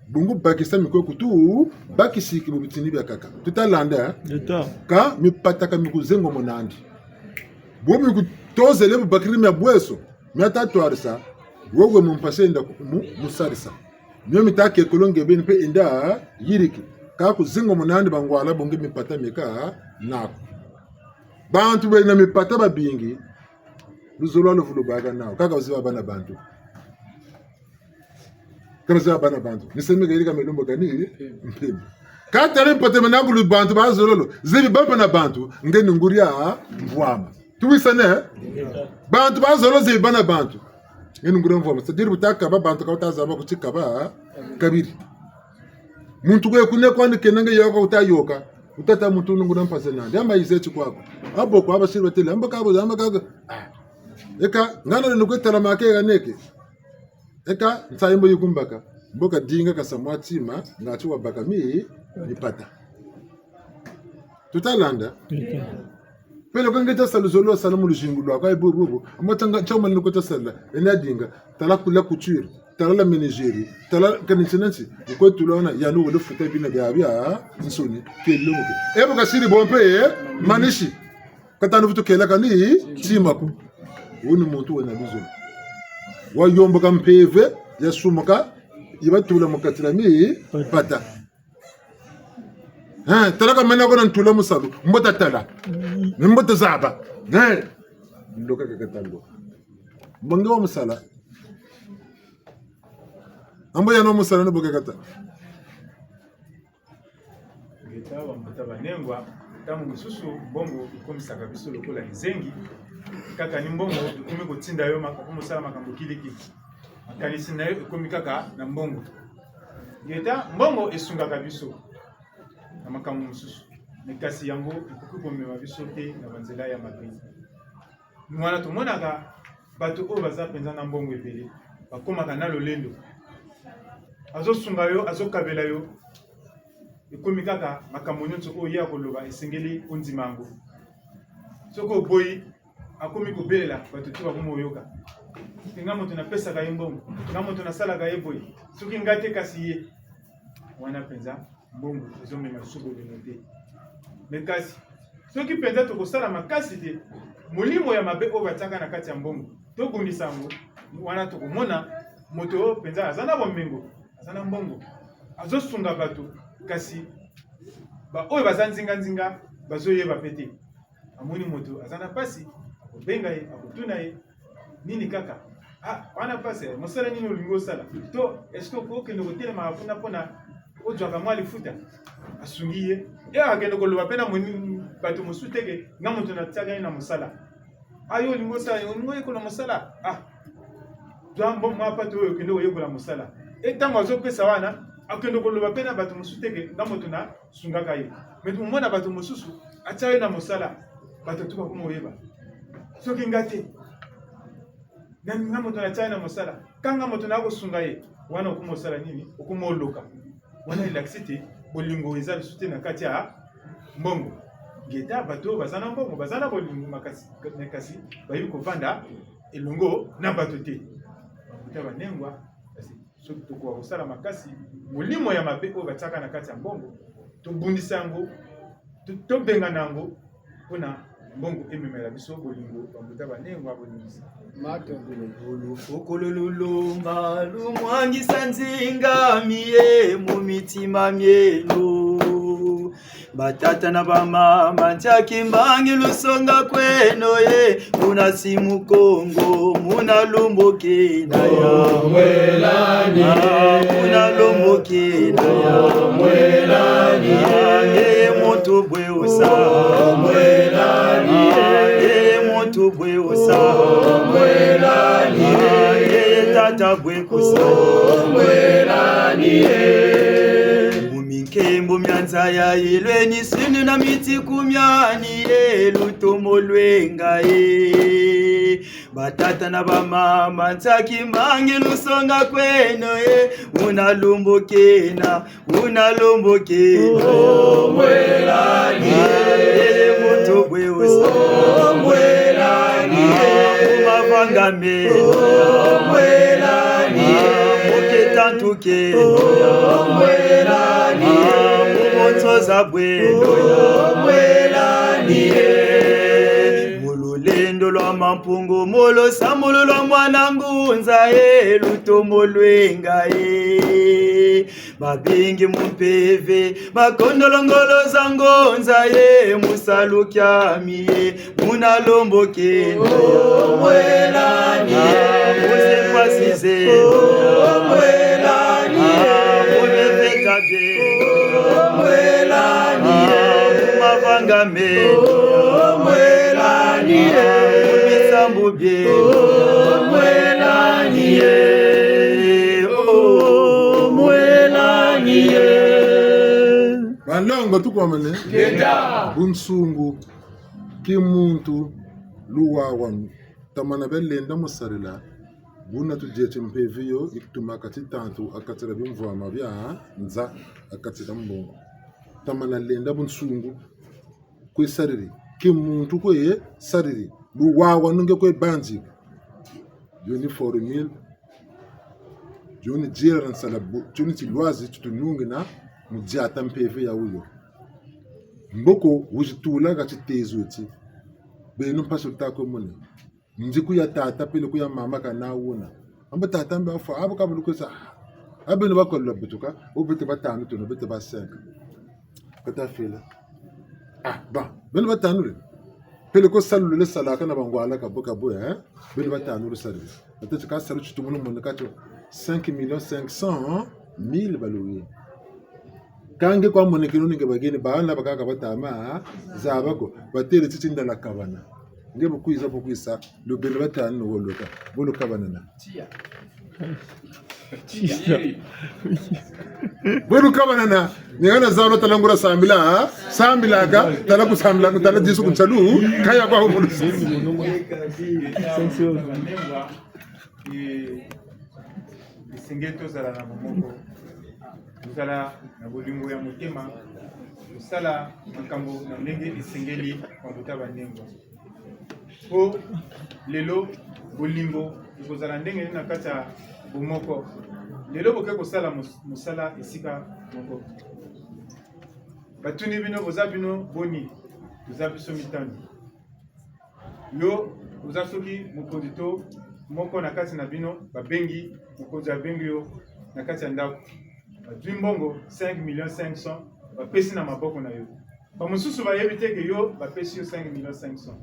bungu bakisa mikoko tu bakisiki mu bitini bya kaka tutalanda ka mipataka mikuzengo monandi bo mikutozele bubakiri mya bweso myatatwarisa wogwe mumpase enda mu musarisa myo mitake kolonge beni pe enda yiriki ka kuzengo monandi bangwala bonge mipata mika nako bantu bena mipata babingi luzolo aluvulubaka nawo kaka baziba bana bantu kama bana bantu nisemeka ili kama ilombo kani mpembe katale mpate menakulu bantu bazololo zibi bampa na bantu ngeni nguria mvwama tuwisane bantu bazolo zibi bana bantu ngeni nguria mvwama sadiri butaka ba bantu kautazaba kuchikaba kabiri muntu kwe kune kwani kenange yoka utayoka utata muntu ngura mpase nandi amba izechi kwako aboko abashirwa tele amba kabo amba kaga eka ngana nukwetala makega neke eka nsayimbo yikumbaka mboka dinga kasamwa tima ngachi wabaka mi mipata tutalanda pele ko ngeta salu zolo sala mu lujingu lwa kwa ibubu amata choma ni kota sala ena dinga tala kula couture tala la menagerie tala kaninsinansi ko tulona ya no wala futa bina bya bya nsoni ke lomo ke ebo kasiri bompe manishi katanu vitu kela kani timaku uni muntu wena bizo wayomboka mpeve yasumuka ibatula mukatila mi pata eh tala kamena kona ntula musalu mbota tala mbota zaba eh ndoka kakatango mbonge wa musala ambo ya no musala no bokakata Ngeta bambota banengwa ntango mosusu mbongo ekomisaka biso lokola nzengi kaka ni mbongo ekomi kotinda yo okomi osala makambo kilikili makanisi na yo ekomi kaka na mbongo ngeta mbongo esungaka biso na makambo mosusu me kasi yango ekoki komema biso te na banzela ya mabe wana tomonaka bato oyo baza mpenza na mbongo ebele bakomaka na lolendo azosunga yo azokabela yo ekomi kaka makambo nyonso oyo ye akoloba esengeli ondima yango soki oboyi akomi kobelela bato te bakomi koyoka nga moto napesaka ye mbongo nga moto nasalaka ye boye soki nga te kasi ye wana mpenza mbongo ezomema lisusu bolingo te me kasi soki mpenza tokosala makasi te molimo ya mabe oyo batiaka na kati ya mbongo tobundisa yango wana tokomona moto oyo mpenza aza na bomengo aza na mbongo azosunga bato kasi baoyo baza nzinganzinga bazoyeba mpe te amoni moto aza na mpasi akobenga ye akotuna ye nini kaka ah wana mpasi eh, mosala nini olingi osala to eske okokende kotelemaka kuna mpona ozwaka mwa lifuta asungi ye e akende koloba mpe na bato mosusu teke nga moto natiaka ye na mosala ayo ah, olingi osala olingi oyekola mosala ah zwa mwa pato oyo okende koyekola mosala e ntango azopesa wana akende koloba mpe na bato mosusu teke nga moto nasungaka ye me omona bato mosusu atia ye na mosala bato tu bakoma oyeba soki nga te nga moto natia ye na mosala kanga moto na kosunga ye wana okoma osala nini okoma oloka wana elakisi te bolingo eza lisusu te na kati ya Mbongo. Ngeta bato oyo baza na mbongo, baza na bolingo makasi, kasi bayebi kovanda elongo na bato te. Bakuta banengwa, kasi soki tokoka kosala makasi, molimo ya mabe oyo batiaka na kati ya mbongo, tobundisa yango, tobengana yango mpona mbongo ememela biso bolingo. Bambuta banengwa bolingisa Olufokolo lulumba lumwangisa nzinga miye mu mitima myenu batata na bamama ntiaki mbangi lusonga kweno ye muna simu kongo muna lumbuki na ya ah, muna lumbuki na ya ah, yeye mutu bweusa ah, yeye mutu bweusa yeye tata bwekusa muminkembo myanza ya ilweni sinu na miti kumyani ye lutomo lwenga ye batata na bamama nsaki mbangi lusonga kweno ye unalumbukina unalumbukina ye mutu bweusa mumavanga meno mukitantuke mubonzoza bweno mululendo lwa mampungu molosamulu lwa mwana ngunza ye lutomo lwenga ye babingi mumpeve bakondolongolo za ngonza ye musalukyami ye munalombokenda muzepasize mubepeta bye mumavanga me mubisambu bye Balongo tukwamane bunsungu kimuntu luwawa tamana belenda musarila buna tudiete mpeviyo ikutumaka titantu akatira bimvwama bya nza akatira mbongo tamana lenda bunsungu kwesariri kimuntu kweye sariri luwawa nunge kwe banji joni formule joni jira nsala joni tilwazi tutunungi na mudiata mpeve ya uyo mboko ujitula kachitezo ti benu mpasi utakwe mune nzi kuya tata pele kuya mama kana wuna amba tata mbe afa abo kabulu kwesa abenu bakola butuka ubete batanu tuno bete ba 5 kata fela ah ba benu batanu le pele ko salu le salaka na bangwala ka boka bo hein benu batanu le salu ate ka salu chitumunu mun ka to 5 millions 500 mille baloyi kange kwa monekelo ninge bageni baana bakaka batama zabako batere tsitsinda kabana nge bukwiza bukwisa lubelo batanu woloka bolokabana na bolokabana na ningana zalo talangura sambila sambila ka tala kusambila tala jisu kunchalu kaya kwa humulusi Banengwa, esengeli tozala na bomoko, tozala na bolingo ya motema, kosala makambo na ndenge esengeli mabuta banengwa. Po lelo bolingo ekozala ndenge nini na kati ya bomoko? Lelo boke kosala mosala esika moko, batuni bino boza bino boni? Toza biso mitano. Yo oza soki mokonzi to moko na kati na bino, babengi mokonzi, abengi yo na kati ya ndako, bazwi mbongo 5 millions 500 bapesi na maboko na yo. Bamosusu bayebi te ke yo bapesi yo 5 millions 500.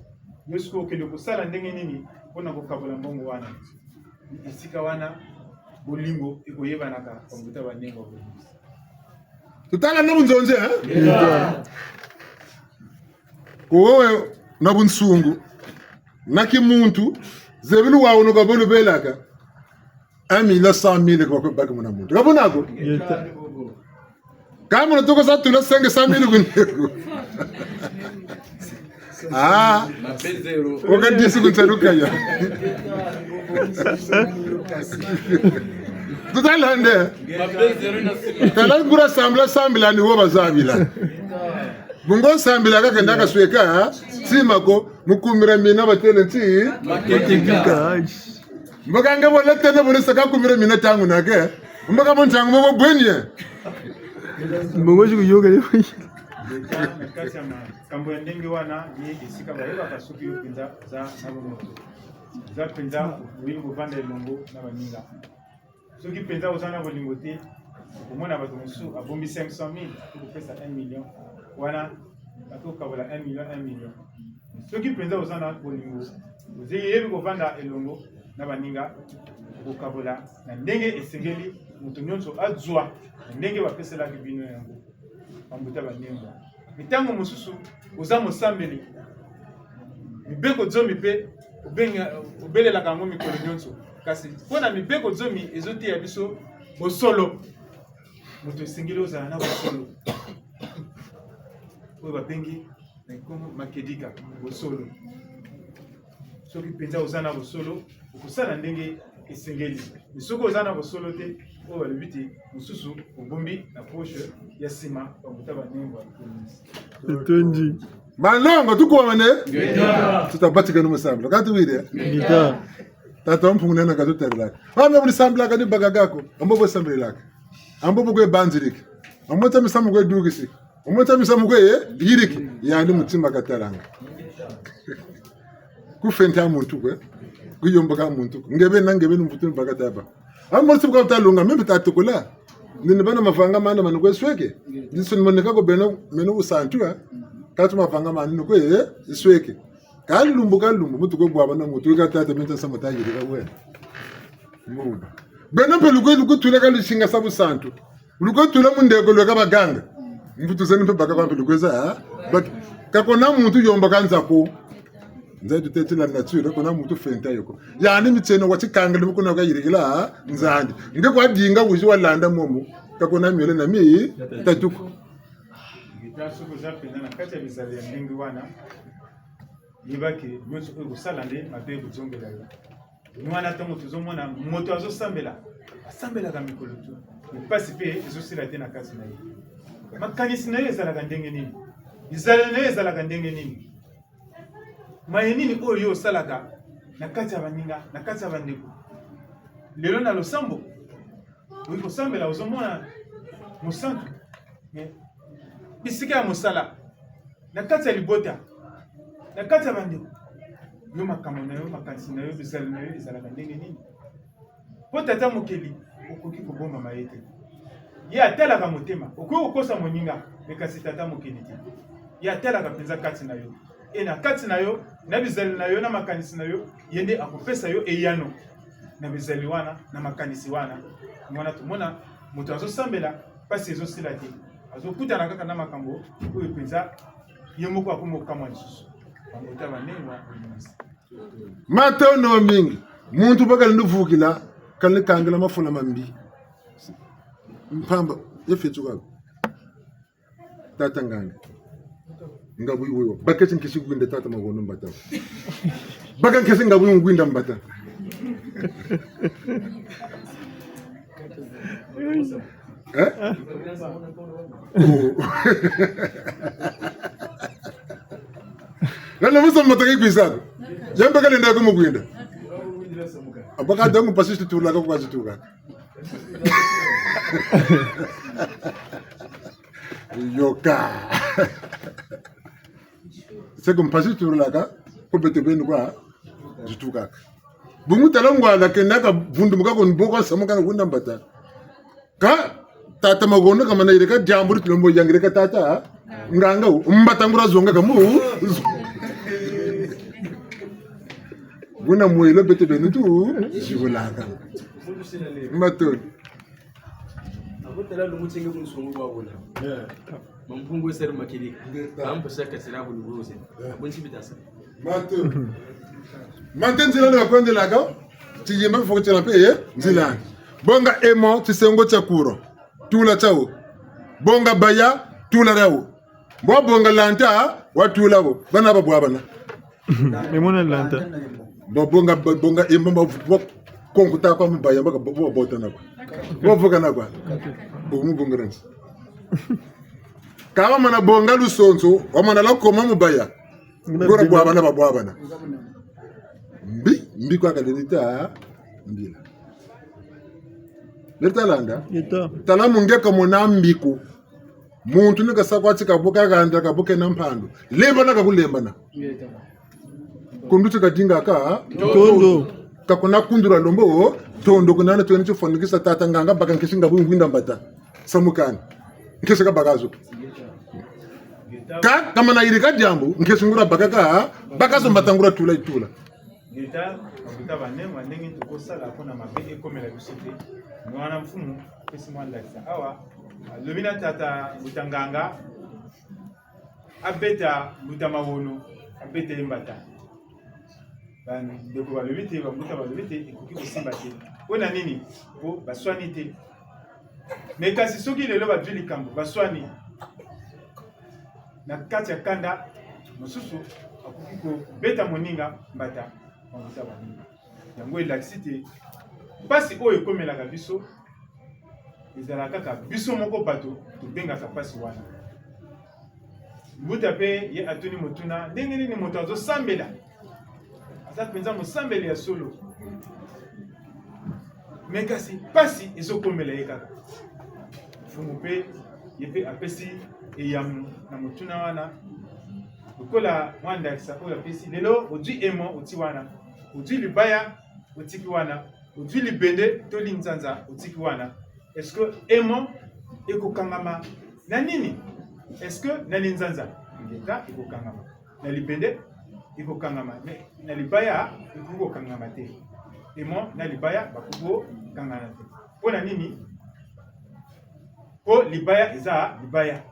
Yo sikoyo okende kosala ndenge nini mpona kokabola mbongo wana? Esika wana bolingo ekoyebanaka bambuta bandengo ya bolingo. Tutala na bunzonze hein? Kowewe na bunsungu na kimuntu zebulu wawe nokabolu belaka 1 million 100 mille kwa baki muna muntu kabonako kama unatoka sa tula 500 mille kuneko ah wakati kuntaruka ya tutalande talangura sambla sambila ni wo bazabila. Bungo sambila kaka ndaka sweka simako mukumira mina batele nti mbaka bola tena bole saka kumira mina tangu nake mbaka montangu moko bwenye Mbongo zikuyoka Na kati ya makambo ya ndenge wana ye esika bayebaka soki yo mpenza oza na bomoto, oza mpenza oyebi kovanda elongo na baninga. Soki mpenza oza na bolingo te, okomona bato mosusu abombi 500 000 akoki kopesa 1 million wana, akoki kokabola 1 million 1 million. Soki mpenza oza na bolingo, oyebi kovanda elongo na baninga, okokabola na ndenge esengeli, moto nyonso azwa na ndenge bapeselaki bino yango. Bambuta banengwa mitango mosusu, oza mosambeli mibeko zomi mpe obelelaka yango mikolo nyonso, kasi mpo na mibeko zomi ezoteya biso bosolo. Moto esengeli ozala na bosolo oyo babengi na nkombo makedika, bosolo. Soki mpenza oza na bosolo, okosala ndenge esengeli. Soki oza na bosolo te, oyo balobi te mosusu obombi na poche ya nsima, bamuta banengwa. Etonji Malongo tukuwa ne tutabatika no musambila kati wile ngita tata wamphungunena katutalelaka vambe bulisambila ni bakagako ambo bosambilelaka ambo bokwebanzilika ambo misamu kwedukisika ambo misamu kweye yiriki yandi mutima katalanga kufenta muntu kwe kuyomboka muntu ngebe na ngebe numvutu bakataba ambo sibuka talunga membe tatukula nini bana mavanga mana manu kwesweke ndiso nimoneka ko beno meno usantua katu mavanga manu nukwe isweke kalumbu kalumbu mutu ko bwaba na mutu ikatata menta samotayirika we muba beno mpe lukwe lukutula kalushinga sabusantu lukutula mundeko lweka baganga mvutu zeni mpe baka kwampe lukweza but kakona muntu yomba kanzako nzai tutetela nature kona muntu fenta yoko yani mitseno wachikanga limukuna kayirikila nzandi nge kwadinga wuzi walanda momo kakona myele na mi tatuko Ngita soki oza mpenza na kati ya bizali ya ndenge wana, yebake nyonso oyo kosala nde mabe ekozongela yo. Wana ntango tozomona moto azosambela, asambelaka mikolo tu, mpasi mpe ezosila te na kati na ye. Makanisi na ye ezalaka ndenge nini? Bizaleli na ye ezalaka ndenge nini? Maye nini oyo yo osalaka na kati ya baninga, na kati ya bandeko? Lelo na losambo oyi kosambela, ozomona mosantu, mais bisika ya mosala, na kati ya libota, na kati ya bandeko, yo makambo na yo, makanisi na yo, bizali na yo ezalaka ndenge nini? Mpo tata mokeli okoki kobombama ye te, ye atalaka motema. Okoki kokosa moninga, me kasi tata mokeli te, ye atalaka mpenza kati na yo. E na kati na yo, na bizali na yo, na makanisi na yo, ye nde akopesa yo eyano na bizali wana, na makanisi wana. Wana tomona moto azosambela, mpasi ezosila te, azokutana kaka na makambo oyo mpenza ye moko akomi kokamwa lisusu. Bangota banengwa olimisi matono mingi muntu bakali nduvukila kali kangila mafula mambi mpamba yefetsuka tata nganga ngabu iwewa baketi nkisi gwinda tata magono mbata baka nkisi ngabu ngwinda mbata eh? Oh. Lana musa mbata kikwizako yembe kali ndako mugwinda abakada ngupasisi tulaka kwazituka yoka seko mpasi turulaka ko bete benu kwa zitukaka bungu talangwala kendaka vundumuka ko nboko samuka ngunda mbata ka tata magondo kamana ireka jamburi tulombo yangireka tata nganga mbata ngura zonga kamu buna mwelo bete benu tu zibulaka mbatoli Abotala lungu chenge kunsungu kwabona. Mampungu eseri makili. Ampo shaka sira buluguze. Abonchi bitasa. Mate. Mate nzilani bakwendelaka tiyimba bifokotela mpe ye nzilani bonga emo tisengo tya kuro tula tyawo bonga baya tula ryawo bwa bonga lanta watulabo bana babwabana Memona lanta. Bonga bonga emo konkuta kwa mubaya baka botana kwa bovukana kwa bomubongeransi. Kaba mana bonga lusonzo wamana lakoma mubaya. Ngora bwabana babwabana. Mbi mbi kwa kalenita mbila. Letalanda. Tala mungeka mona mbiku. Muntu nikasakwatsi kabuka kanda kabuke na mpando. Lembana kakulembana. Kunduti kadinga ka Tondo. Kakuna kundura lombo tondo kunana tuene chifanikisa tata nganga baka nkishinga bungwinda mbata. Samukani. Nkishinga bakazo. Ka kama na irika jambo nkishingura baka ka bakazo mbatangura tula itula. Leta bakuta banengo ya ndenge tokosala mpona mabe ekomela biso te. Mwana mfumu apesi mwa ndakisa awa, alobi na tata mbuta nganga abeta mbuta mawono, abeta ye mbata. Bandeko balobi te, bambuta balobi te, ekoki kosimba te. Mpo na nini? Mpo baswani te. Me kasi soki lelo bazwi likambo baswani na kati ya kanda, mosusu akoki kobeta moninga mbata mabuta baninga. Yango elakisi te mpasi oyo ekomelaka biso ezalaka kaka biso moko bato tobengaka mpasi wana. Mbuta mpe ye atuni motuna, ndenge nini moto azosambela aza mpenza mosambeli ya solo, me kasi mpasi ezokomela ye kaka. Mfumu mpe ye mpe apesi eyano na motuna wana, lokola mwa ndakisa oyo apesi lelo: ozwi emo oti wana, ozwi libaya otiki wana, ozwi libende to linzanza otiki wana, est-ce que emo ekokangama na nini? Est-ce que na linzanza ngeta ekokangama, na libende ekokangama, mais na libaya ekoki kokangama te? Emo na libaya bakoki kokangana te. Mpo na nini? Mpo libaya eza libaya.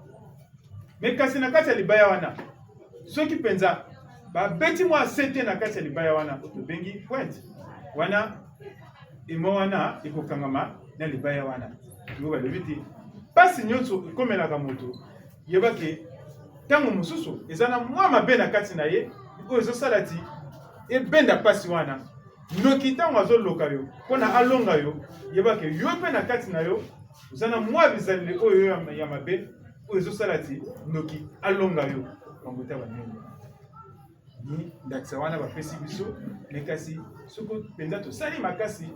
Me kasi na kati ya libaya wana, soki mpenza babeti mwa sete na kati ya libaya wana oyo tobengi pointe wana, emo wana ekokangama na libaya wana. Yango balobi te mpasi nyonso ekomelaka moto, yeba ke ntango mosusu eza na mwa mabe na kati na ye oyo ezosala ti ebenda mpasi wana. Noki ntango azoloka yo mpo na alonga yo, yeba ke yo mpe na kati na yo oza na mwa bizaleli oyo ya mabe oyo ezosala ti ndoki alonga yo. Bango ta banene ni ndakisa wana bapesi biso. Me kasi soki mpenza tosali makasi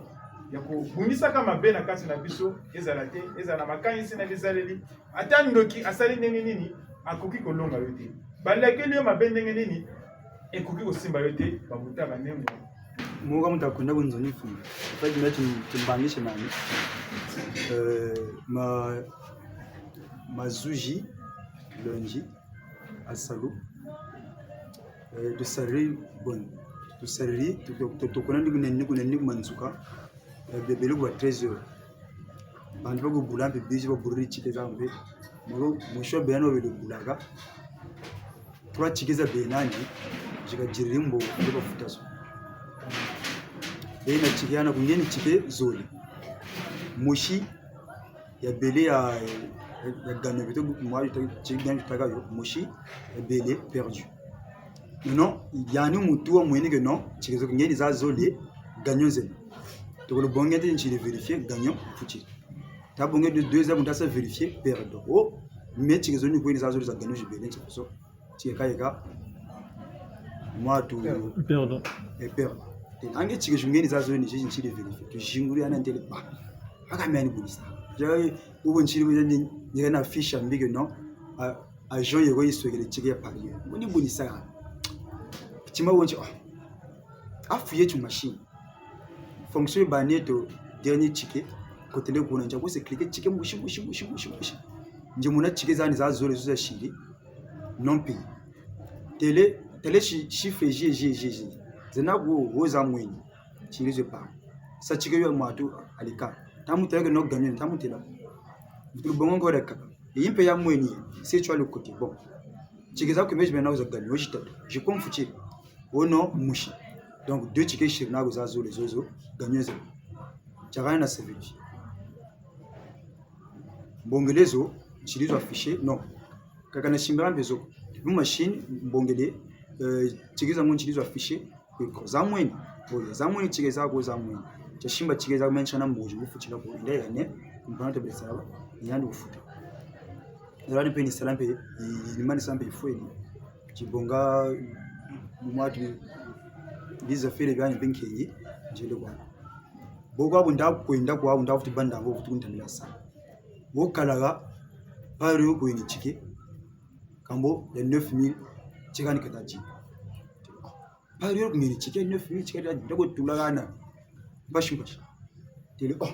ya kobundisaka mabe na kati na biso, ezala te ezala na makanisi na bizaleli, ata ndoki asali ndenge nini akoki kolonga yo te, balakeli yo mabe ndenge nini ekoki kosimba yo te. Babuta banembo Muka muntu akunda kunzona ifundo fact timbangishe nani ma mazuji lonji asalu tusariri bon tusariri tokona ndikunenni kumanzuka bebele kuba 13 heures bantu bakubula mpe bizi baburiri chike zambe mwisho bena obele bulaka trois chike za benani zikajirira imbo bafuta so bena chike yana kungeni chike zoli mushi ya bele ya ya gano bito moi chike gano taka yo mushi ya bele perdu. Maintenant yani mutu wa mwene que non chike zo kungeni za zoli gagnons zena tokolo bonge te nchile vérifier gagnons fuchi tabonge de deux ans mutasa vérifier perdre oh mais chike zo ni kweni za zoli za gagnons jibele nchike so chike kayeka moi tu perdre et perdre ange chike jungeni za zoli ni jiji nchile vérifier tu jinguri ana ntele ba akamyani bulisa ja ubo nchile ni ni na fiche ambige non agent yeko yiswekele chike ya Paris ngoni bunisa ya chima wonche oh afuye tu machine fonction baneto dernier chike kotele kuna nja kose cliquer chike mushi mushi mushi mushi mushi nje muna chike zani za zole zuza shiri non pays tele tele chiffre G G G G zena go woza mweni chiri je pa sa chike yo mwatu alika tamu tele no gagner tamu tela mtu bongo ngore kaka yimpe ya mweni c'est tu as le côté bon chike za kumeje bena uza gagner ojita je confuti ono mushi donc deux tickets shiri na za zole zozo gagner zero chakana na service mbongelezo chilizo affiché non kaka na shimbira mbezo mu machine mbongele chikiza ngo chilizo affiché ko za mweni oya za mweni chike za ko za mweni chashimba chike za mencha na mboji kufuchira ko ndaya ne kumpana tabesa yandi kufuta. Zalani mpe nisala mpe ilimanisa mpe ifweni chibonga mwati lizafere byani mpe nkengi njele kwana bokwabo ndakwenda kwabo ndafuti bandango kuti kuntandila sa bokalaga pari yokuini chike kambo ya 9000 chikani kataji pari yokuini chike 9000 chikati ndakotulagana mbashi mbashi tele oh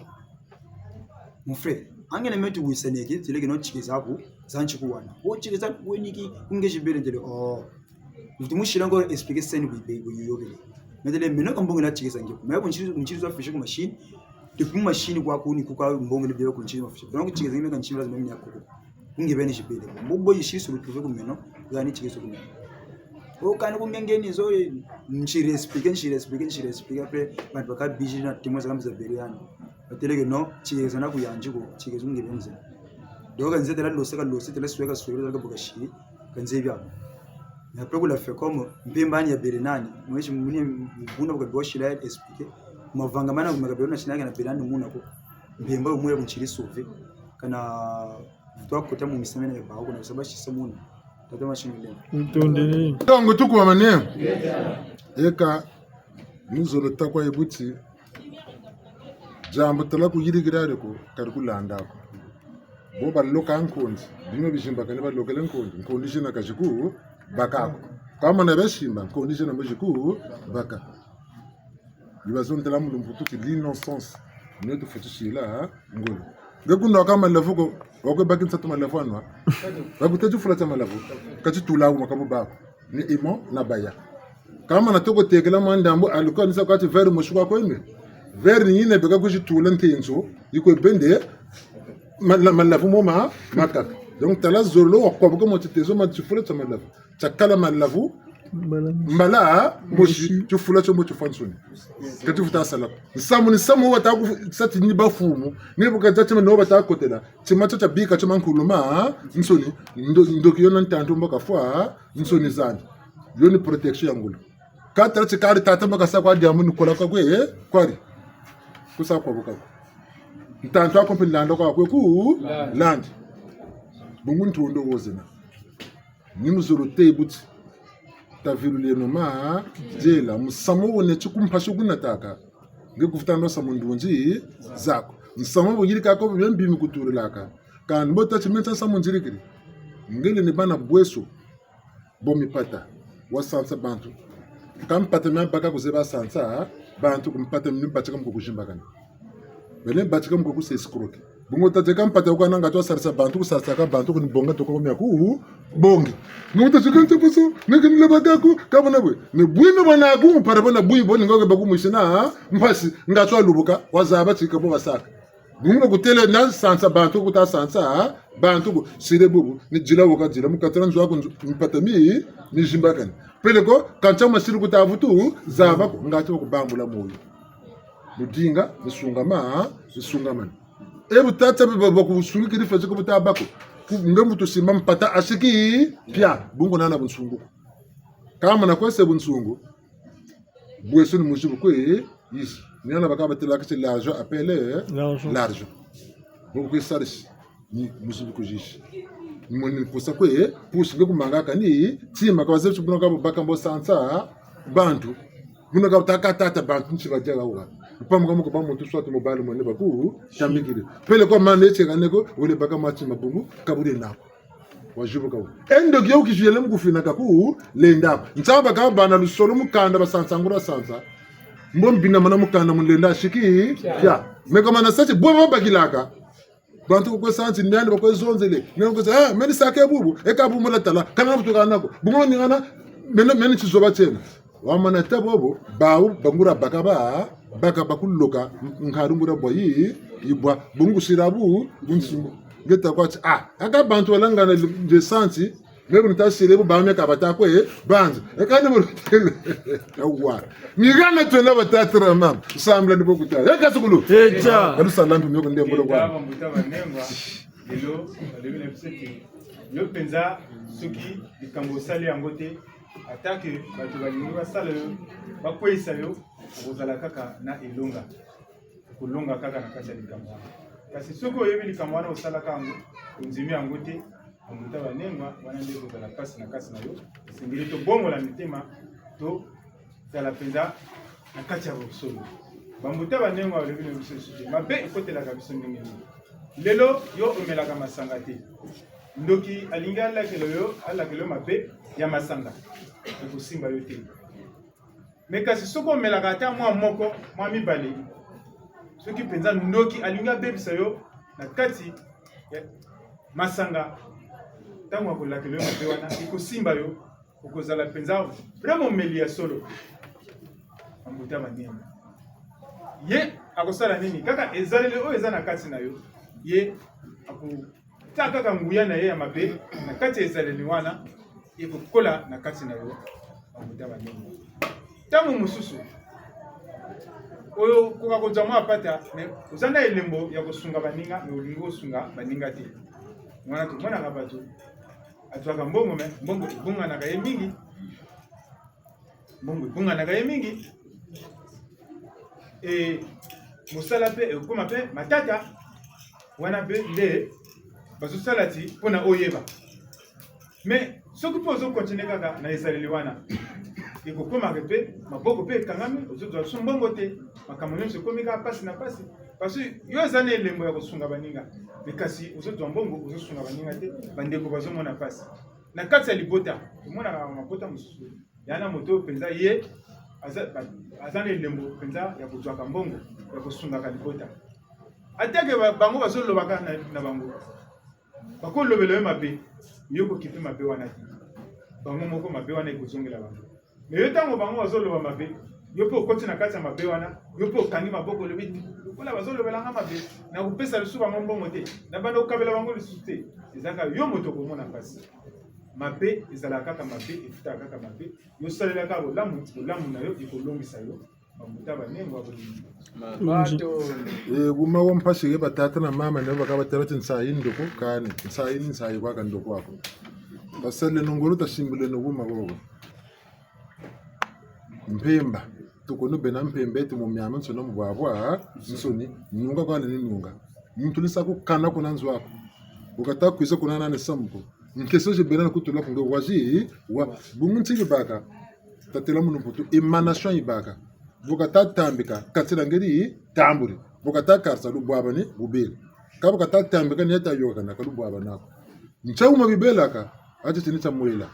mon frère angene metu wiseneki tileke no chike zaku zanchikuwana wo chike zaku weniki kungeshibele tele oh mutu mushira ngo expliquer scène kuyiyokele metele mino kambonge la chike zange mais kunchiri kunchiri za fiche ku machine depuis machine kwa kuni kuka mbonge le bebe kunchiri mafiche donc chike zange meka nchiri lazima mimi yakoko kungebene shibele mbombo yishiso lutuve kumeno yani chike so kumeno okani kungengeni zo nchiri expliquer nchiri expliquer nchiri expliquer après bantu bakabijiri na timo zakambiza beriana bateleke no chike zana kuyanjiko chike zungebene zana donc nze tela loseka lose tela sweka sweka tela kabuka shiri kanze byabo mais après kula fait comme mpembani ya berenani mweshi mune mbuna bukabiwa shira expliquer mavanga mana kumaka na shina kana berani muna ko mpemba umuye kunchiri sauver kana twakota mu misamene ya bawo kuna sabashi samuna tata mashini leo Ntondini. Tongo tukuwa mane eka nuzolo takwa ibuti jambo tala kuyirikirare ko kari kulandako bo baloka nkonzi bimwe bishimbakane balokele nkonzi nkondi shina kashiku bakako kama na beshimba nkondi shina mboshiku baka ibazontela mulumbu tuti l'innocence niyo tufutushila ngolo ngekundo kama malavu wakwe baki nsatu malavu anwa bakute chifula cha malavu kachitula ku makabu bako ni imo na baya kama natoko tekela mwandambo alikuwa nisa kwati veri mushuka kwene veri nyine beka kuchitula ntinzo ikwe bende malavu moma makaka donc tala zolo wakwabuka mo ma chifula cha malavu chakala malavu mbala moshi chifula cho mo chifansoni katifuta sala nsamu ni samu wata ku sati ni bafumu ni buka tati no bata kotela chima cha bika chima nkuluma nsoni ndoki yona ntantu mbaka fwa nsoni zani yoni protection ya ngulu katara chikari tata mbaka sa kwa diamu nikola kwa kwe kwari kusa kwa buka ntantu akompe landa kwa kwe ku land bungu ntundo wozina ni muzoro tebuti tavirule ma jela musamo wone chikumpasha kunataka ngekufutando sa mundunji zako nsamo bugiri kako byembimi kuturulaka kan bota chimensa sa munjirikiri ngele ni bana bweso bomipata wasansa bantu kampata mya baka kuzeba sansa bantu kumpata mni bachika mkukushimbakana bele bachika mkukusa escroque bungo tate kampata kwa nanga to sarsa bantu kusarsa ka bantu kuni bonga to komya ku bonge nguta chikante puso ngeke nile bakaku kabona bwe ne bwime bwana ku pare bona bwi boni ngoke bakumishina mpasi ngatswa lubuka wazaba chika bo basaka bungo kutele na sansa bantu kuta sansa bantu ku sire bubu ni jila woka jila mukatara nzwa ku mpata mi ni jimbakani peleko kancha masiru kutavutu zaba ngatswa kubambula moyo mudinga nisungama nisungamana ebutata bakusungikiri fese ko butabako nge mutu simba mpata asiki pya bungu nana bunsungu kama na kwese bunsungu bweso ni mushibu kwe yisi nyana bakaba telaka c'est l'argent appelé l'argent bungu kwe sarisi ni mushibu kujishi moni kusa kwe pusi nge kumanga ni tima kabaze buna kabo bakambo sansa bantu buna kabo takatata bantu nchibajaga uka pamuka muko bamuntu swati mobile mwene baku tambikire pele ko mane chekaneko wele baka machi mabungu kabure nako wajubuka wo endo kyo kishiyele mukufina kaku lenda ntsaba ka bana lusolo mukanda basansangura sansa mbombina mana mukanda mulenda shiki ya meko mana sachi bo bakilaka bantu ko sansi ndani bakwezonzele ngene ko ah meni sake bubu ekabu mulatala kana butuka nako bungo ngana meni meni chizoba chena wamana tabobo bawu bangura bakaba baka bakuloka nkharungura bwa yi ibwa bungu sirabu bunsungu ngeta kwachi ah aka bantu walangana nje sansi mebe ntasire bu bamya kabatakwe banzi ekane mu yawa ngigana twena batatira mam sambla ni bokuta ekasukulu Eja. kalusalambi myoko ndiye mbolo kwa Mbuta mbuta banengwa lelo balobi na biso ete yo mpenza soki likambo osali yango te atake bato balingi basala yo bakweyisa yo okozala kaka na elonga okolonga kaka na kati ya likambo wana kasi soki oyebi likambo wana osalaka yango ondimi yango te. Bambuta banengwa wana nde ekozala mpasi na kati na yo. Esengeli tobongola mitema, tozala mpenza na kati ya bosolo. Bambuta banengwa balobi na biso lisusu te, mabe ekotelaka biso ndenge nini? Lelo yo omelaka masanga te, ndoki alingi alakela yo, alakela yo mabe ya masanga, ekosimba yo te. Me kasi soki omelaka ata mwa moko mwa mibale, soki mpenza ndoki alingi abebisa yo na kati ya masanga, ntango akolakela yo mabe wana ekosimba yo, okozala mpenza vrai momeli ya solo. Ambuta maniema ye akosala nini? Kaka ezaleli oyo eza na kati na yo, ye akotia kaka nguya na ye ya mabe na kati ya ezaleli wana, ekokola na kati na yo. Ambuta maniema ntango mosusu oyo okoka kozwa mwa pata me oza na elembo ya kosunga baninga me olingi kosunga baninga te. Wana tomonaka bato azwaka mbongo me mbongo ebonganaka ye mingi, mbongo ebonganaka ye mingi e mosala mpe ekokoma mpe matata wana mpe nde bazosala ti mpo na oyeba. Me soki mpe ozokontinue kaka na ezaleli wana, ekokomaka mpe maboko mpe ekangami, ozozwa lisusu mbongo te, makambo nyonso ekomi kaka mpasi na mpasi, parce yo oza na elembo ya kosunga baninga me kasi ozozwa mbongo ozosunga baninga te, bandeko bazomona mpasi na kati ya libota. Tomonaka mabota mosusu ya na moto oyo mpenza ye aza na elembo mpenza ya kozwaka mbongo ya kosungaka libota, atake bango bazolobaka na bango, bakolobela yo mabe, yo kokipe mabe wana te, bango moko mabe wana ekozongela bango. Me yo ntango bango bazoloba mabe, yo mpe okoti na kati ya mabe wana, yo mpe okangi maboko, olobi lokola bazolobela nga mabe, nakopesa lisusu bango mbongo te, nabanda kokabela bango lisusu te. Eza kaka yo moto okomona mpasi. Mabe ezalaka kaka mabe, efutaka kaka mabe. Yo salela kaka bolamu, bolamu na yo ekolongisa yo. Kuma ko mpashike batata na mama ne bakabatela ti nsayi ndoko kani nsayi ni nsayi kwaka ndoko ako basale nongolo tashimbile nokuma koko mpemba tukunu bena mpemba eti mumyama nsoni mubwabwa nsoni nunga kwana ni nunga muntu nisa kukana kuna nzwako ukata kwisa kuna nani samuko nkeso jibena kutula kunge waji wa bungu ntili baka tatela munu mputu emanation ibaka buka ta tambika katsila ngeli tamburi buka ta karsa lubwaba ni bubeli kabuka ta tambika ni eta yoka na kalubwaba nako nchauma bibelaka ati tinita mwela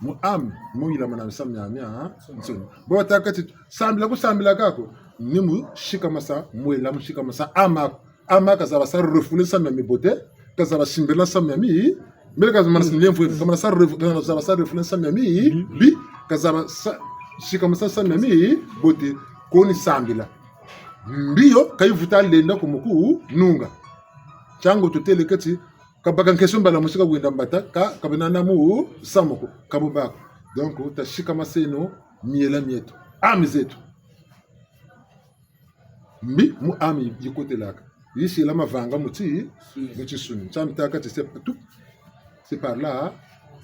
mu am mu yila mana samya mya nsoni bo ta kati sambila kusambila kako ni mu shika masa mwela mu shika masa ama ama kazaba sa refouler samya mi bote kazaba shimbela samya mi mbele kazama na lemfu kama sa kazaba sa refouler samya mi bi kazaba sa shika masa samya mi bote koni sambila mbiyo kayivuta lenda kumuku nunga chango tuteleketi kabaka nkeso mbala musika gwenda mbata ka kabinana mu samoko kabubaka donc tashika maseno miela mietu ami zetu mbi mu ami yikotelaka yishila mavanga muti muchisuni chamtaka tse tout c'est par là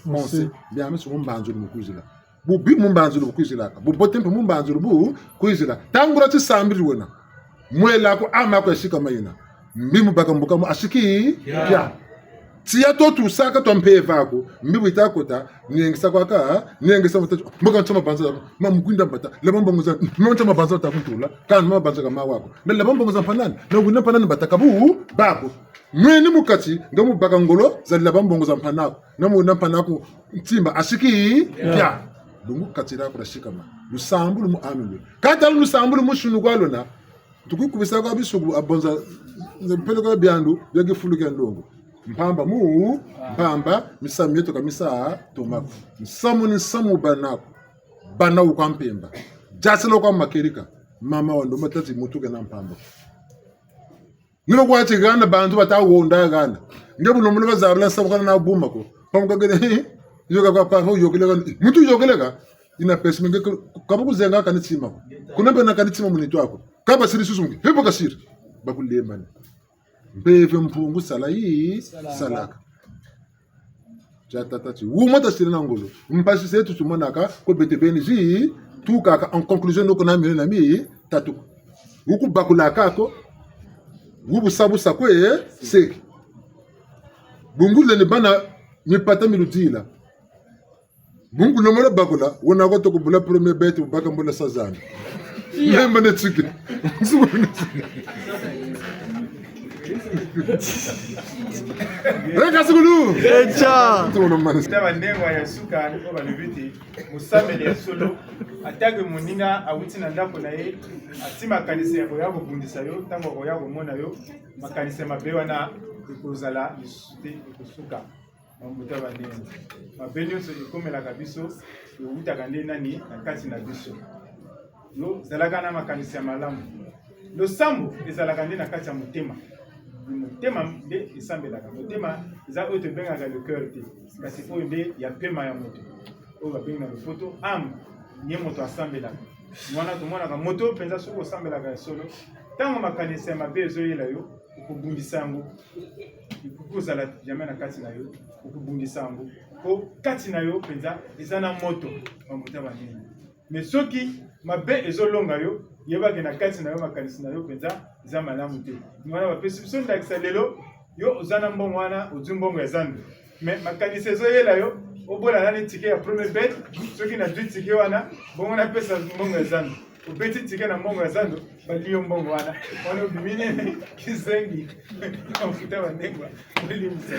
pensée bien mais somo mbanzo mukuzila bubi mumbanzo bukuzilaka bubote mpe mumbanzo bu kwizila tangura tsisambiri wena mwelako amako yashika mayina mbi mubaka mbuka mu ashiki pya tiya to tusaka to mpevako mbi bwitakota niyengisa kwaka niyengisa mutacho mbuka ntoma banza ma mugwinda mbata leba mbongo za ma ntoma banza ta kuntula kan ma banza kama wako na leba mbongo za mpanani na gwinda mpanani mbata kabu bako mweni mukati nga mubaka ngolo za leba mbongo za mpanako na mu mpanako ntimba ashiki pya lungu katira kurashikama lusambu lumu amilwe kata lusambu lumu shunu kwalona tukukubisa kwa bisugu abonza mpeleka byandu byagifuluka ndongo mpamba mu mpamba misamu yetu kamisa tomako nsamu ni nsamu banako bana ukwa mpemba jasilo kwa makerika mama wando matati mutuke na mpamba nilo kwathi kana bantu batawonda kana ngebulomulo bazabula sabukana na bumako pamukagele yoka kwa pa yokeleka muntu yokeleka ina pesi minge kaba kuzenga kani tsima kuna bena kani tsima munitu ako kaba siri susu mungi hepo kasiri bakulemba ni mbeve mpungu sala yi salaka jatata ti wuma ta siri na ngolo mpasi se tu tumonaka ko bete beni zi tukaka en conclusion noko na mi na mi tatu ukubakulaka ko wubusabusa kwe seki bungule ni bana. Mipata miludila. Mungu lomola bakula wona ko tokubula premier bet ubaka mbula sazana. Nemba ne tsiki. Reka sukulu. Echa. Tuno mane. Ta bandengwa ya suka oyo balobi ete mosambeli ya solo atake moninga awuti na ndako na ye ati makanisi ya koya kobundisa yo ntango akoya komona yo makanisi ya mabe wana ekozala lisusu te ekosuka Mabuta bandenge mabe nyonso ekomelaka biso ewutaka nde nani na kati na biso. Yo zalaka na makanisi ya malamu. Losambo ezalaka nde na kati ya motema. Motema nde esambelaka. Motema eza oyo tobengaka le cœur te, kasi oyo nde ya pema ya moto, oyo babengi na lopoto ame, ye moto asambelaka. Wana tomonaka moto mpenza soki osambelaka ya solo, ntango makanisi ya mabe ezoyela yo, okobundisa yango ekoki kozala jamais na kati na yo okobundisa yango mpo kati na yo mpenza eza na moto mamoto ya banini me soki mabe ezolonga yo yebake na kati na yo makanisi na yo mpenza eza malamu te wana bapesi biso ndakisa lelo yo oza na mbongo wana ozwi mbongo ya zando me makanisi ezoyela yo obola nani tike ya premier bet soki nazwi tike wana bongo napesa mbongo ya zando obeti tike na mbongo ya zando bali yo mbongo wana wana obimi nini kizengi mafuta bandengwa olimbisa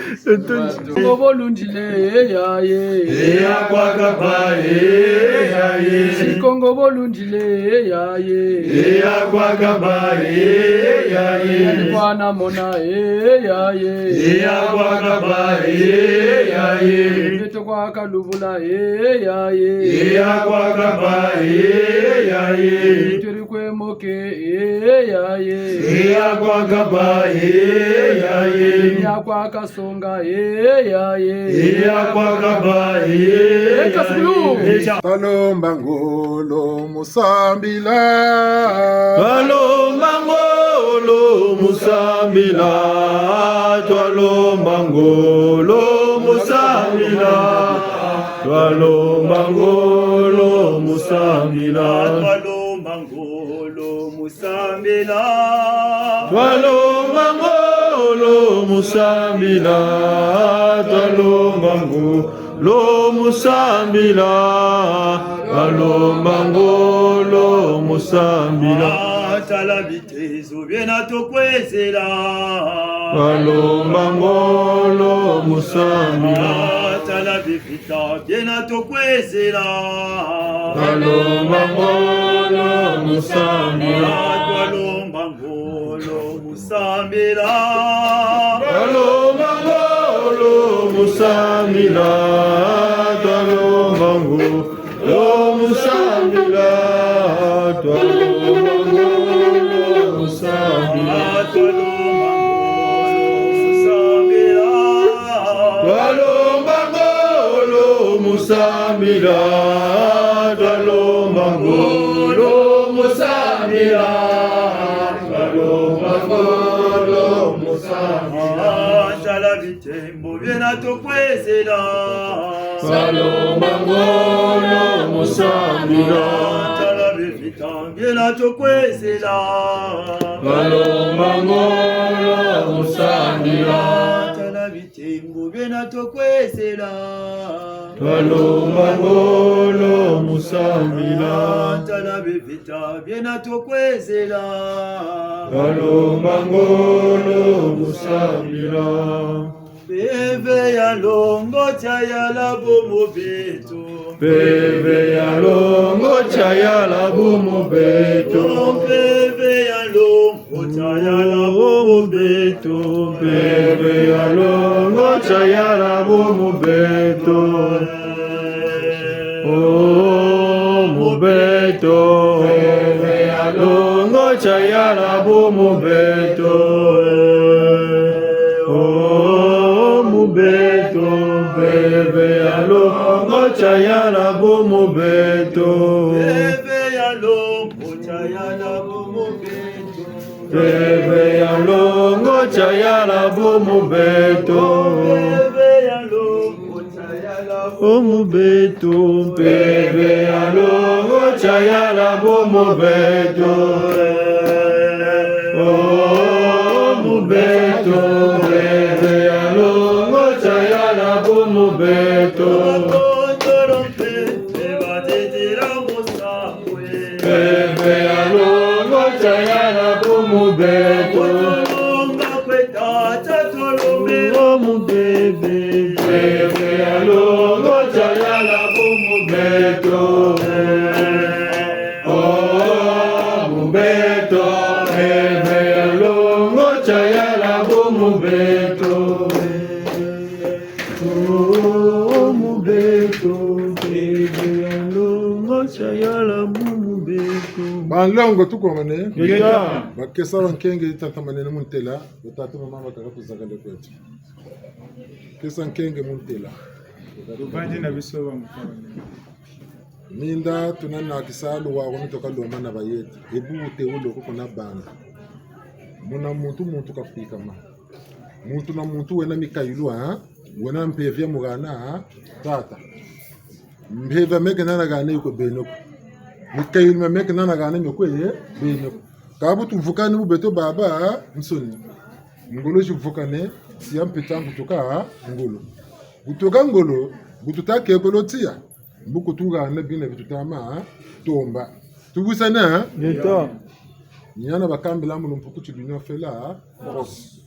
Kongo bolundile yaye Eyakwakaba eyaye Kongo bolundile yaye Eyakwakaba eyaye Kwana mona yaye Eyakwakaba eyaye Beto kwa kalubula yaye Eyakwakaba eyaye Turi kwemoke yaye Eyakwakaba eyaye Yakwa kasonga yaye Eyakwakaba eyaye Ekasulu Palomba ngolo musambila. Twalomba ngolo musambila Twalomba ngolo musambila Twalomba ngolo musambila Twalomba ngolo musambila Twalomba ngolo musambila Twalomba ngolo musambila Twalomba ngolo musambila Tala bitezo byena tokwezela Twalomba ngolo musambila Tala bivita byena tokwezela Twalomba ngolo musambila Twalomba ngolo musambila Twalomba ngolo musambila Twalomba ngolo musambila Twalomba ngolo musambila Twalomba ngolo musambila Twalomba ngolo musambila Twalomba ngolo musambila Twalomba ngolo musambila Tala bitembo byena tokwezela Twalomba ngolo musambila Tala bivita byena tokwezela Twalomba ngolo musambila Tala bitembo byena tokwezela Twalomba ngolo musambila Tala bivita byena tokwezela Twalomba ngolo musambila Bebe ya longo tayala bomo beto Bebe ya longo chayala bumu beto Bebe ya longo tayala bomo beto Bebe ya longo chayala bumu beto Oh mubeto Bebe ya longo chayala bumu beto Oh mubeto Bebe ya longo chayala bumu beto Bebe ya longo tayala bomo beto Bebe ya longo chayala bumu beto Bebe ya longo tayala Omubeto bebe ya longo chayala bumubeto Omubeto bebe ya longo chayala bumubeto chayala bumubeto. Oh, mubeto, mpeve ya longo chayala bumubeto. Oh, mubeto, mpeve ya longo chayala bumubeto. Banlongo tukongane. Ngeta. Bakesa bankenge itantamanene muntela batata mama bakaka kuzakale kwetu. Kesa nkenge muntela. Tovandi na biso bamokolo. Minda tunanakisa luwako nitoka lomba na bayete ebute uloko kuna banda muna muntu muntu kafikama muntu na muntu wena mikailu ha wena mpevya mugana ha tata mpevya meke nanagana yuko benoko mikailu ma meke nanagana nyoko ye benoko kabu tuvukane bubeto baba nsoni ngolo jivukane siya mpetangu tuka ngolo gutoka ngolo gututake kolotia mbuku tugana bina bitutama tomba tubusana Ngeta. nyana bakambila mulumpu kuti fela force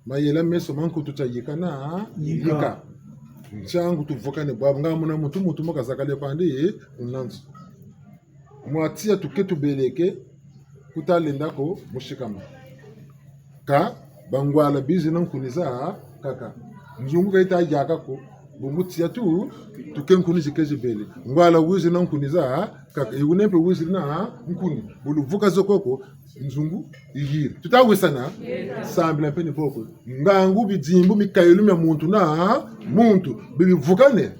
mayela meso mankutu tayikana yika nchangu tuvukane bwabo ngamuna mutu mutu mukazakale kwandi unanzu mwatia tuke tubeleke kutalendako mushikama ka bangwala bizi na nkuniza kaka nzungu kaita yakako bungutia tu tuke nkuni zikezi bele ngwala wizi na nkuniza kaka igunempe wizi na nkuni buluvuka zokoko nzungu iyiri tutawisana sambila mpeni poko ngangu bidzimbu mikayelu mya muntu na muntu bibivukane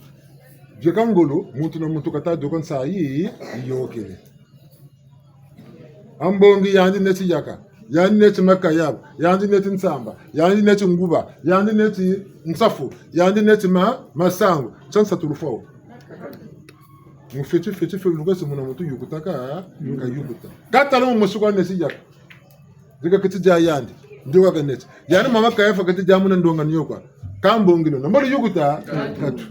byekangolo muntu na muntu katadoko nsayi iyokele ambongi yandi neti yaka yandi neti makayabo yandi neti nsamba yandi neti nguba yandi neti nsafu yandi neti ma masango chansa tulufao mufetu fetu fe lukasi muna muntu yukutaka ka yukuta katala mu musuko neti yaka dika kiti ja yandi ndio ka neti yani mama kayafa kiti ja muna ndonga niyokwa kambongilo na mbali yukuta katu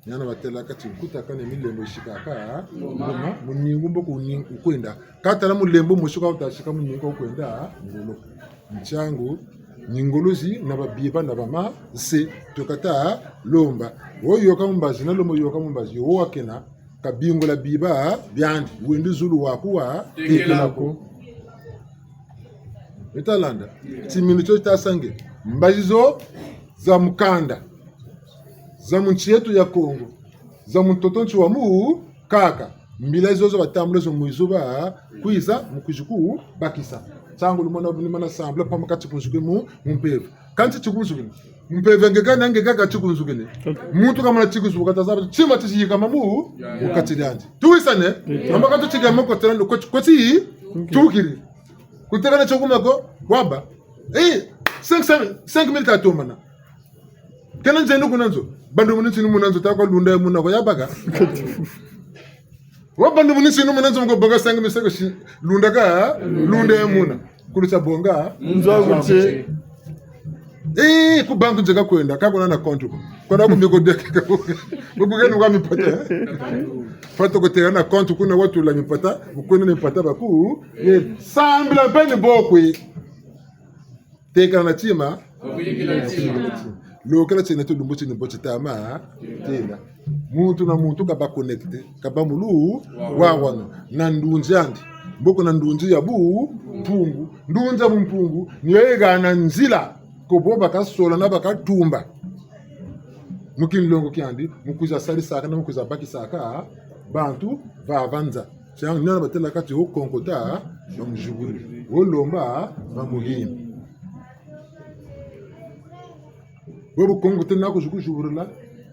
yana batela kati nkuta kane milembo ishikaka ngoma muningu mboko ukwenda katala mulembo mushuka utashika muningu ukwenda ngolo nchangu nyingolozi na babiba na bama se tokata lomba woyoka mumbazi na lomo yoka mumbazi wowakena kabingola biba byandi wendi zulu wakuwa tekelako etalanda tsimino cho tasange mbazi zo za mukanda za munchi yetu ya Kongo za mutoto nchi wa mu kaka mbila zozo batambula zo muizuba kwiza mukujuku bakisa tsango lumona lumona sambla pamwe kachikunzuke mu mumpevu kanti chikunzukine mumpevu ngeka nangeka kachikunzukine muntu kamana chikunzuka tazaba chima tichiyika mamu ukatiryanji tuwisane mama kanto chigama kotera ndo koti tukiri kutekana chokumako waba eh 5 5000 tatomana kena nzeni kunanzo bandu munitsini munanzo takwalunda munako yabaka wa bandu munitsini munanzo mukobonga sange miseko lunda ka lunda yamuna kulutsa bonga Nzwa kuche. Eh, kubanku nje kakwenda kakona na konto kona kumikodeka bukukeni kwa mipata fato kotera na konto kuna watu la mipata bukwena mipata baku ye sambila mpeni bokwe teka na chima lokela tsene to lumbu tsene botse tama tena muntu na muntu kaba connecte kaba mulu wawana na ndunzi andi mboko na ndunzi ya bu mpungu ndunzi ya bu mpungu niyoyekana nzila kobo bakasola na bakatumba mukinlongo kyandi mukuza sali saka na mukuza baki saka bantu vavanza nyana batela kati okonkota bamujubuli wolomba bamuhimba webukongo te nakuzukujuburula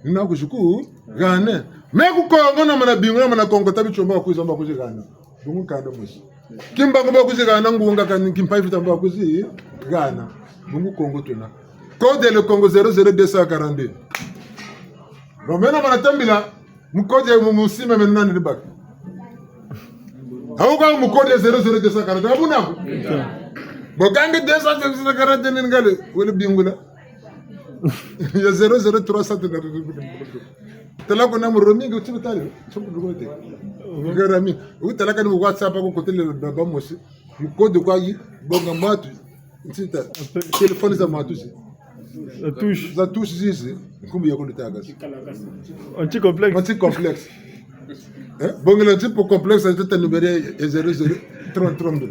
nakuzuku gane me kukongo na mana bingo na mana kongo tabi chomba bakuzi bakuzi gana bungu kanda musi kimbango bakuzi gana ngunga kan kimpai vita bakuzi gana bungu kongo tuna code le Congo 00242 Romena mana tambila mukode mu musima menani libaka Hauka mukode 00242 abunako Bokange 242 ngale wele bingula ya 003 tala kona muromingi utsibutale tsubulukote ngarami utala kani WhatsApp ko kotele baba mosi mukode kwa yi bonga matu nsita telefone za matu si La touche. Za touche zizi nkumbi ya kulitaka. Anti complexe. Anti complexe. Eh? Bongela nti po complexe tata numero ya 00 32.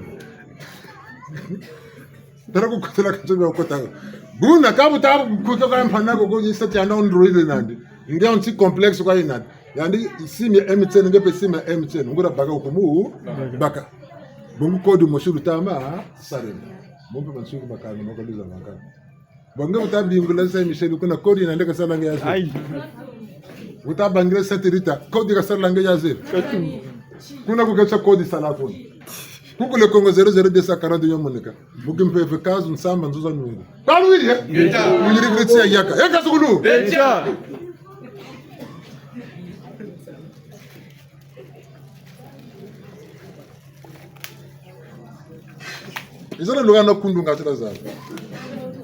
Tara kukotela kachobe kukotanga. Buna kabu tabu kutoka mpana ko ko yanda android nandi. Ndia anti complexe kwa inandi. Yandi simu ya MTN ngepe simu ya MTN ngura baka ukumu baka. Bongo kodi moshuru tama sare. Bombe mansuku bakana makaluza makana. Bongo utabingula Saint Michel kuna kodi inaandika sana nge yazo. Ai. Utabangila Saint Rita kodi kasala nge yazo. Kuna kukacha kodi salafoni. Kukule Kongo 00240 yomonika. Mukimpefe kazu nsamba nzuza nungu. Baluiri eh? Uyiri kritsia yaka. Yaka sukulu. Deja. Izana lugana kundu ngatira zalo.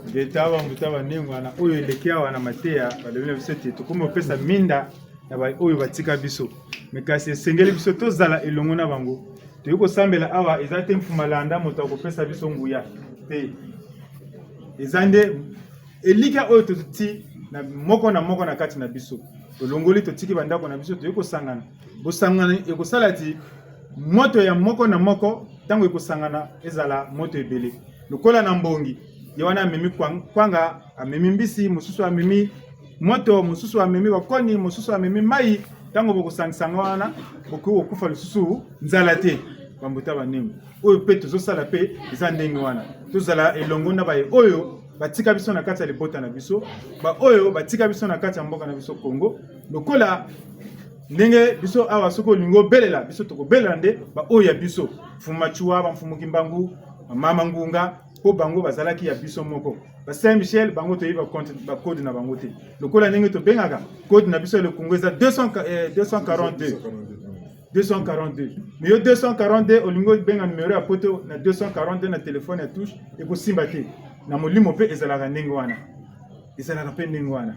Ngeta bambuta banengwana oyo eleki awa na mateya balobi na biso ete tokomi kopesa minda na ba oyo batika biso me kasi esengeli biso tozala elongo na bango. Toyei kosambela awa eza te mfuma landa moto akopesa biso nguya te, eza nde elikya oyo toti na moko na moko na kati na biso. Tolongoli totiki bandako na biso, toyei kosangana. Bosangana ekosala ti moto ya moko na moko ntango ekosangana ezala moto ebele. Lokola na mbongi ye wana amemi kwanga, amemi mbisi, mosusu amemi moto, mosusu amemi bakoni, mosusu amemi mai. Ntango bokosangisanga wana bokoki kokufa lisusu nzala te. Bambuta banengo oyo mpe tozosala mpe eza ndenge wana, tozala elongo na baye oyo batika biso na kati ya libota na biso, baoyo batika biso na kati ya mboka na biso Congo. Lokola ndenge biso awa soki olingi obelela biso tokobelela nde baoyo ya biso, Mfuma Chua, bamfumu Kimbangu, mama Ngunga, mpo bango bazalaki ya biso moko. Ba Saint Michel bango toyebi ba compte ba code na bango te. Lokola ndenge tobengaka code na biso ya le Congo eza 242. 242. Mais yo 242 olingi obenga numero ya poto na 242 na telefone ya touche ekosimba te. Na molimo mpe ezalaka ndenge wana. Ezalaka mpe ndenge wana.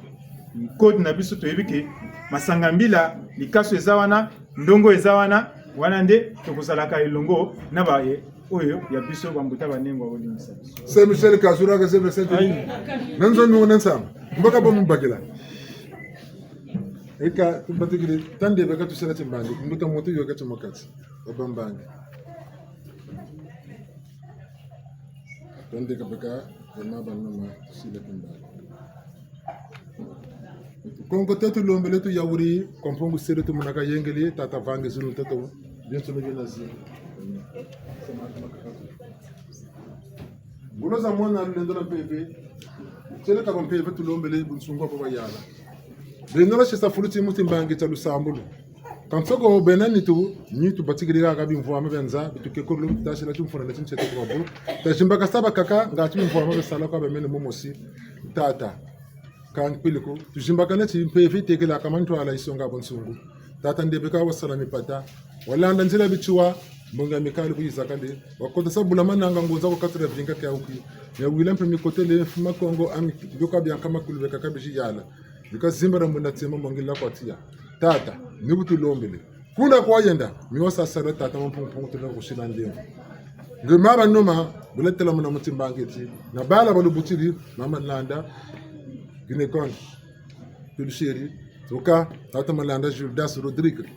Code na biso toyebi ke masanga mbila likaso eza wana, ndongo eza wana, wana nde tokozalaka elongo na baye oyo ya biso bambuta banengo bakolimisa biso. Saint Michel Kazura ka Saint Saint Nanzo nungu nansamba. Mbaka bo mbakela. Eka tubatikile tande baka tusela timbandi mbuta moto yoka timakati. Babambangi. Tande kabaka ema banoma tusila timbandi. Kongo tetu lombele tu yauri kompongu sere tu munaka yengeli tata vange zulu tetu bien sono bien nazi. Nguloza mwana lulendo la mpeve tshele ka mpeve tulombele bunsungu apo bayala. Benola shesa fuluti muti mbangi tsa lusambulu. Kansoko benani tu ni tu batikili ka bimvua mabenza bituke kolo tashila chimfuna na chinchete kwa bu. Tashimba kasaba kaka ngati bimvua mabesala kwa bemene momosi tata. Kanpiliko tujimbaka neti mpeve tekela kamantwala isonga bonsungu. Tata ndebeka wasala mipata. Walanda nzila bichua mbonga mikali kuyizaka nde wakota sabula mananga ngunza kokatira vinga kya uki ya wila mpe mikotele mfuma Kongo ami yoka byanka makulu beka kabiji yala bikazimbara mbona tsema mbongela kwatia tata nikutulombele kuna kwayenda miwasa sara tata mampungu tuna kushila ndembo ngema noma buletela muna mutimbangeti na bala balubutiri mama nanda ginekon tulisheri tuka tata malanda Judas Rodrigue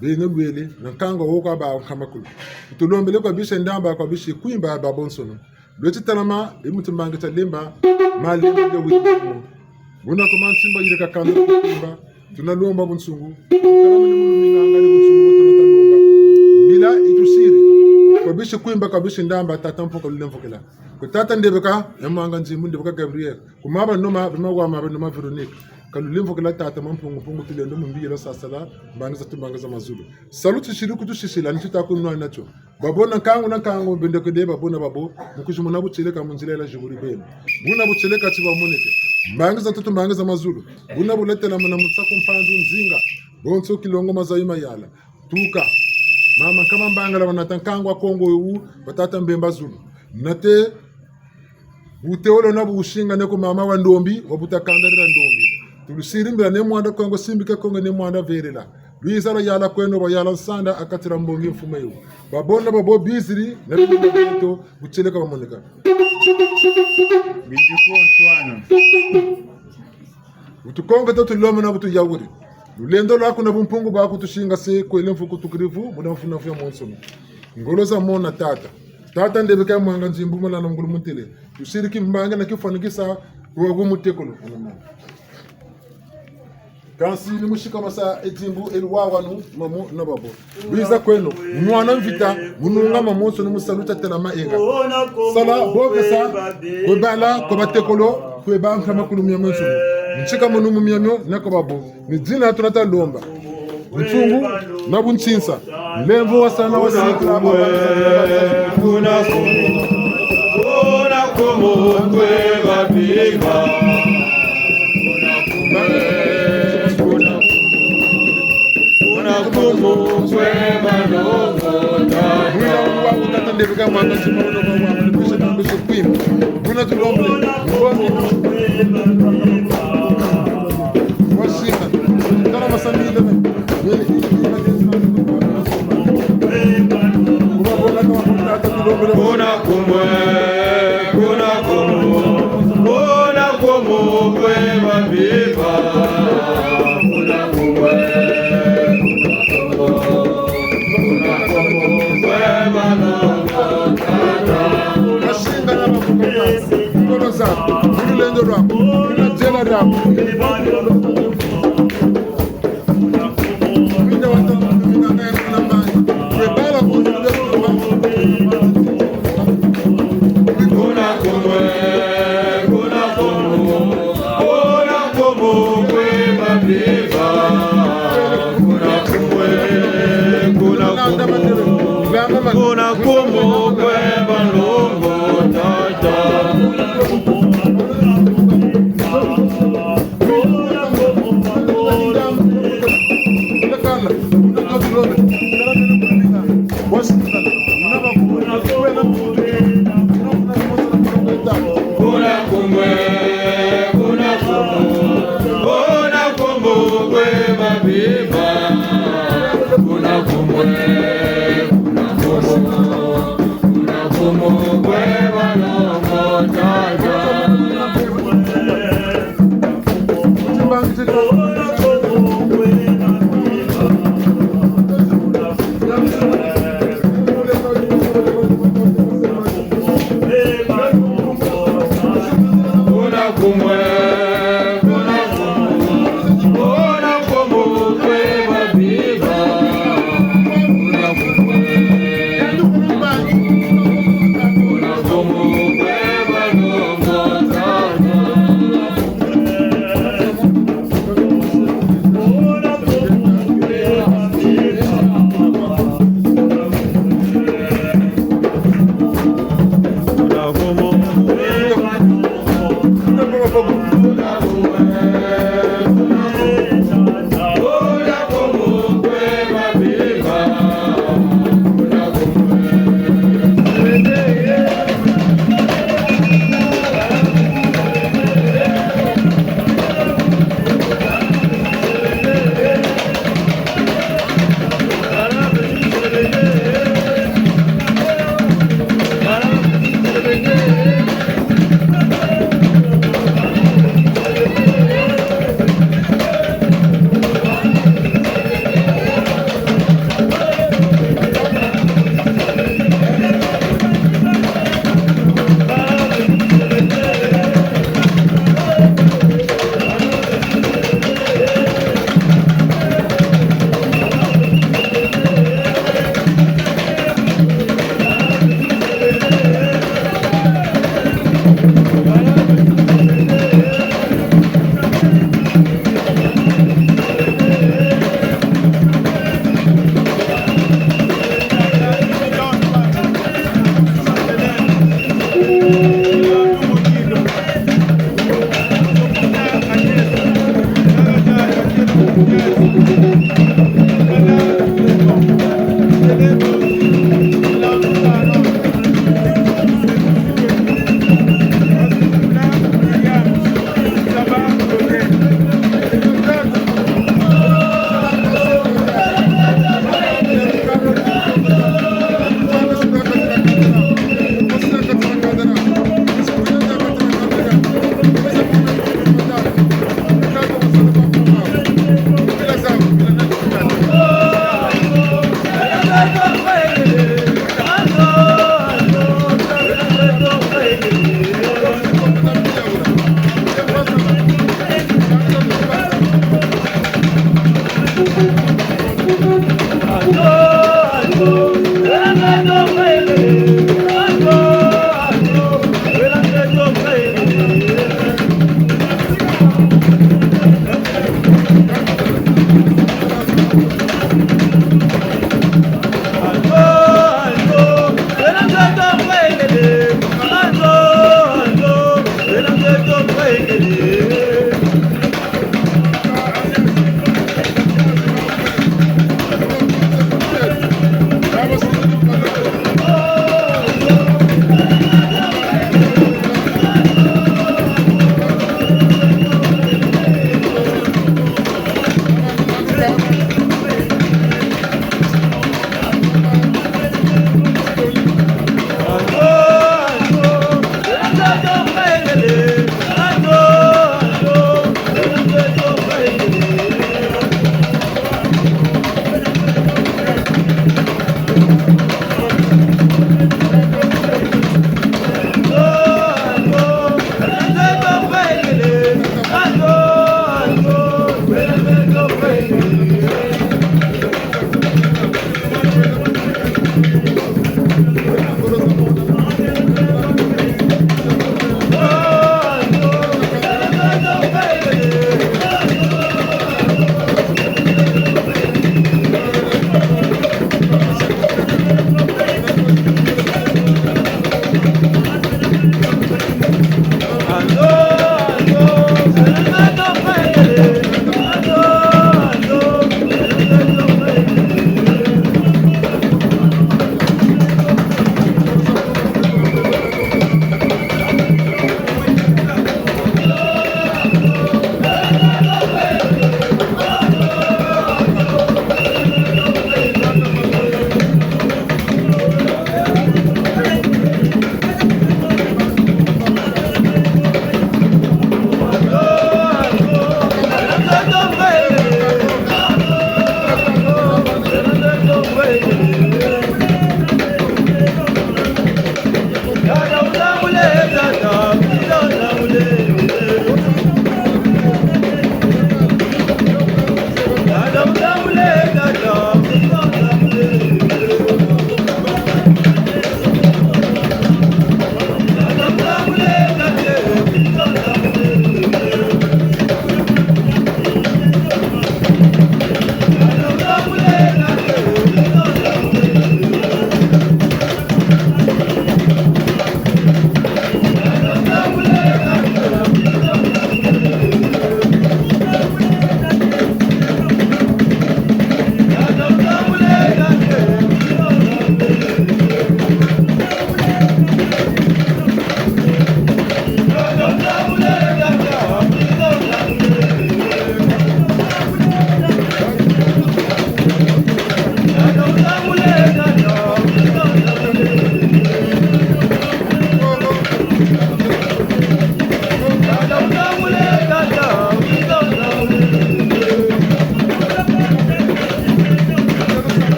bene lwele na nkanga woka ba nkamakulu tulombele kwa bishe ndamba kwa bishe kwimba ba bonsono lweti talama imutimbange talimba malimba ya witimu buna koma nsimba yireka kando kwimba tunalomba bunsungu talama ni muluminganga ni bunsungu tunatalomba bila itusiri kwa bishe kwimba kwa bishe ndamba tata mpoka lulemvokela kutata ndebeka emanga nzimu ndebeka Gabriel kumaba noma bimagwa mabe noma Veronique kalulimvokela tata mampungu mpungu tulendo mumbiyela sasala mbangiza tumbangiza mazulu saluti shiri kutushishila nitutakunwa nacho babona nkangu na nkangu bendeko de babona babo mukujumuna bucheleka munzila ila jiburi benu buna bucheleka tibamoneke mbangiza tutu mbangiza mazulu buna buletela muna mutsaku mpanzu nzinga bonso kilongo mazayima yala tuka mama kama mbangala banata nkangu akongo yu batata mbemba zulu nate buteolo na bushinga neko mama wa ndombi wabutakandalira ndombi tulusirimbira ne mwanda kongo simbika kongo ne mwanda verela lwizala yala kweno bayala nsanda akatira mbongi mfumo yo babona babo biziri na bito bucheleka bamoneka. Bindiku Antoine. Utukonge totulome na butuyawuri lulendo lwako na bumpungu bwako tushinga se kwele mfuku tukirivu munafunafu ya monsono ngoloza mona tata tata ndebeka mwanga nzimbu malana ngulu mutele tusiriki mbanga na kifanikisa ruwagu mutekolo anamana kansi ni mushika masa edzimbu eliwawanu mamo na babo biza kwenu munwana mvita mununga mamonso ni musaluta tela maenga sala bokesa kwebala kwebatekolo kwebanka makulu myamonso nchika munu mumyamyo nako babo ni dzina tunata lomba ntsungu na buntsinsa lemvo wasana wasikula kuna kumu kweba biba Kuna kumwe, kuna kumu, kuna kumu kweba biba. Kuna kumwe, kuna kumu kweba longo tata. Mashinga na bakuka ngolo zako mululendo lwako mulunajela lwako Minda watana minda ngaye kuna mbangi kwebala kundu Kuna kumwe, kuna kumu, kuna kumu kweba biba. Kuna kumwe, kuna kumu, kuna kumu kweba longo tata. Kuna kumwe, kuna kumu, kuna kumu kweba biba. Kuna kumwe, kuna kumu, kuna kumu kweba longo tata.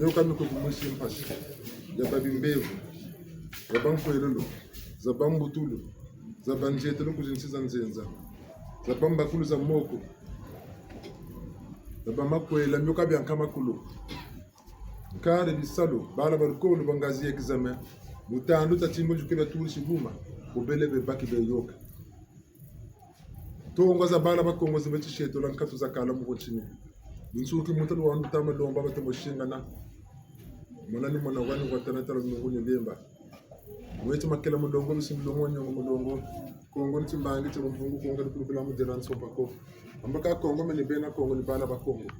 Nyoka mikukumwisi mpasi ya babimbevu ya bankwelelo za bambutulu za banjetelo kuzinsi za nzenza za bambakulu za moko za bamakwela myoka byanka makulu nkare bisalo bala balukolo bangazi examen mutandu tatimbo jukela tuli shibuma ubele bebaki beyoka tongoza bala bakongozi becishetola nkatu zakala mukuchini nsuki muntu wa mutama lomba batemoshingana mona ni mona wani watanatala nungu lemba mweti makela mulongo bisimulongo nyongo mulongo kongo ni timbangi timumvungu kongo likulukula mudela nsomba ko ambaka kongo mene bena kongo ni bala bakongo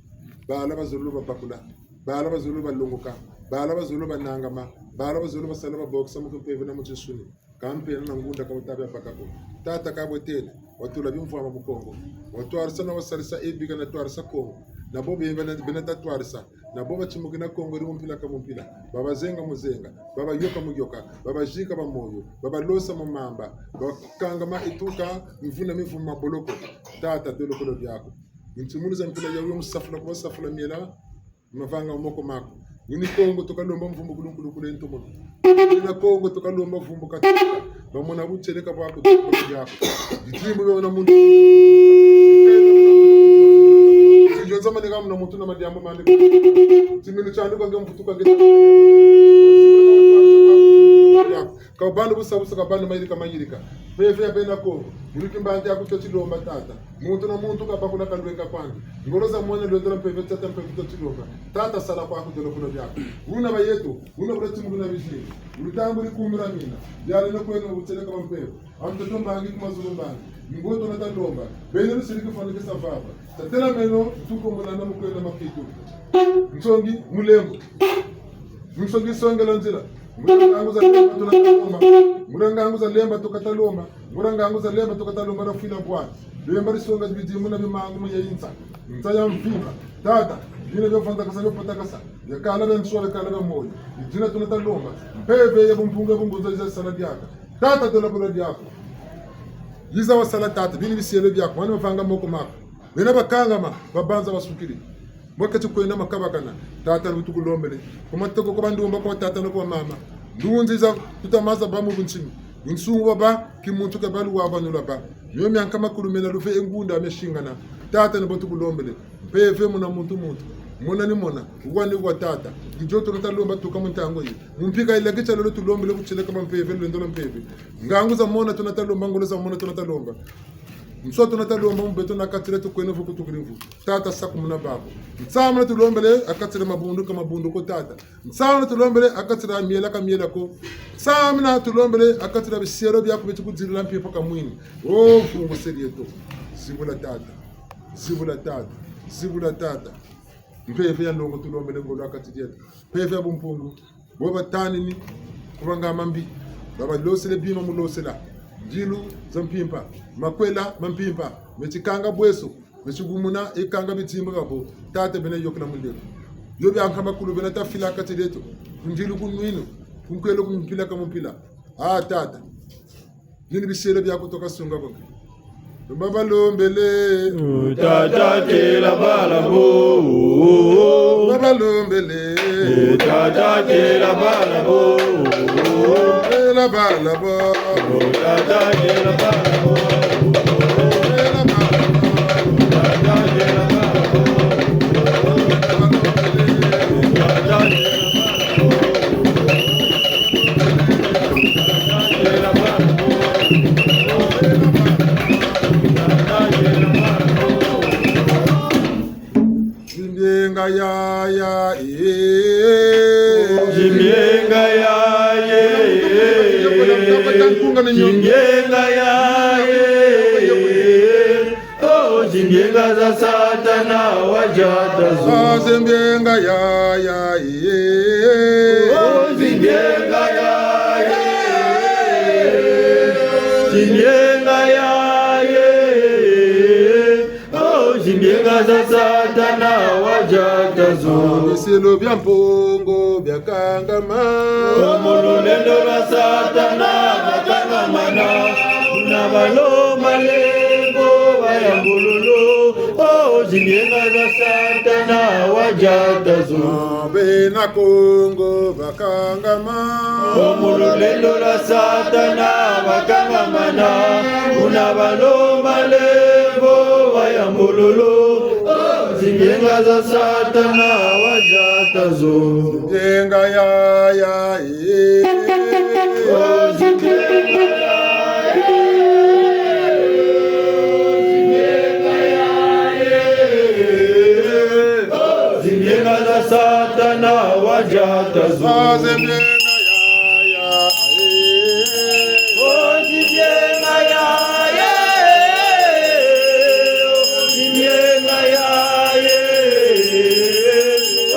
bala bazulu babakula bala bazulu balunguka bala bazulu banangama bala bazulu basala babokisa mukimpeve na muchisuni kampena na ngunda kabutabya pakako tata kabwetele watula bimvwama mukongo watwarisa na wasalisa ebika na twarisa kongo nabo bena tatwarisa nabo bachimuki na kongo ri mumpila ka mumpila babazenga muzenga babayoka muyoka babajika bamoyo babalosa mumamba bakangama ituka mivuna mivumu maboloko tata dolokolo byako ntsumuluza mpila yawe musafula kubasafula miela mavanga moko mako uni kongo tokalomba mvumbu kulunkulukulu entomono ina kongo tokalomba vumbu katuka bamona bucheleka bwako dolokolo byako bitimbu byona muntu sijonza maneka mna muntu na madiambo mande timinu chanduka nge mvutuka nge kabandu busabusa kabandu mayirika mayirika pefe yapena kongo muliki mbanti akuto chilomba tata muntu na muntu kabakula kalwenga kwange ngoloza mwana lwendela mpeve tata mpeve to chilomba tata sala kwako dolokolo byako una bayetu una bulatimukuna bijinga ulutambu likumira mina byale nokwena ubutseleka bampevo amtoto mbangi kumazulu mbangi ngoto na talomba bene lusiliki fanikisa vava tatela meno tukombonana mukwena makitu nsongi mulembo nsongi songela nzila nguranganguza lemba tunatalomba nguranganguza lemba tukatalomba nguranganguza lemba tukatalomba rafila bwana lemba risonga bidimu na bimangu muyeyinsa ntsa ya mfimba tata bino byofantakasa byopatakasa yakala benswa yakala bemoyo idina tunatalomba mpeve ya bumpunga bunguza izasala dyaka tata tolakolo dyako yiza wasala tata bini bisiyelo byako mwana bavanga moko mako bena bakangama babanza basukile mwakati kwenda makabakana tata lutukulombele kumateko kwa bandumba kwa tata no kwa mama ndunziza tutamaza ba mu bunchimi nsungu baba kimuntu ke balu wa banula ba yo myanka makulu mena lufe engunda ameshingana tata ne botukulombele mpeve muna muntu muntu mona ni mona uwani wa tata njoto lutalomba tuka muntango yi mumpika ile kicha lolo tulombele kucheleka bampeve lwendo mpeve ngangu za mona tunatalomba ngolo za mona tunatalomba mso tunatalomba mubeto nakatile tukwene vuku tukirivu tata sakumuna babo ntsama tulombele akatile mabundu ka mabundu ko tata ntsama tulombele akatile amiela ka miela ko ntsama tulombele akatile bisiero byako bitikudzirira mpipo kamwini o fungu serieto zibula tata zibula tata zibula tata mpeve ya ndongo tulombele ngolo akatijeta mpeve ya bumpungu bo batanini kubanga mambi babalosele bima mulosela njilu za mpimpa makwela mampimpa mechikanga bweso mechigumuna ikanga bitimba babo tata bene yokela muleko yo byanka makulu bene tafila akatileto kunjilu kunwino kunkwelo kumpila kamumpila ah tata nini biselo byakutoka sunga bonke babalombele Tata tela balabo. babalombele Tata tela balabo. ela balabo Tata tela balabo. ela balabo Tata tela balabo. Tata tela balabo. Tata tela balabo. Jimbenga ya ya eh Jimyenga ya ye. Jimyenga ya ye. Oh, jimyenga za satana wajatazo. Zimbenga ya ya eh Oh, jimyenga ya ye. Jimyenga ya ye. Oh, jimyenga za satana wajatazo. Bisilo bya mpongo byakangama Omululendo lwa satana batangamana na balo malengo bayambululu Oh, zinyenga za Satana wajatazo. Bena Kongo bakangama. Omululendo lwa Satana bakangamana. Una balomba lembo bayambululu. Oh, zinyenga za Satana wajatazo. Zinyenga ya ya eh. Oh, zinyenga ya Zinyenga za Satana wajatazo. Zinyenga ya ya eh. Oh, zinyenga ya ye. Oh, zinyenga ya ye.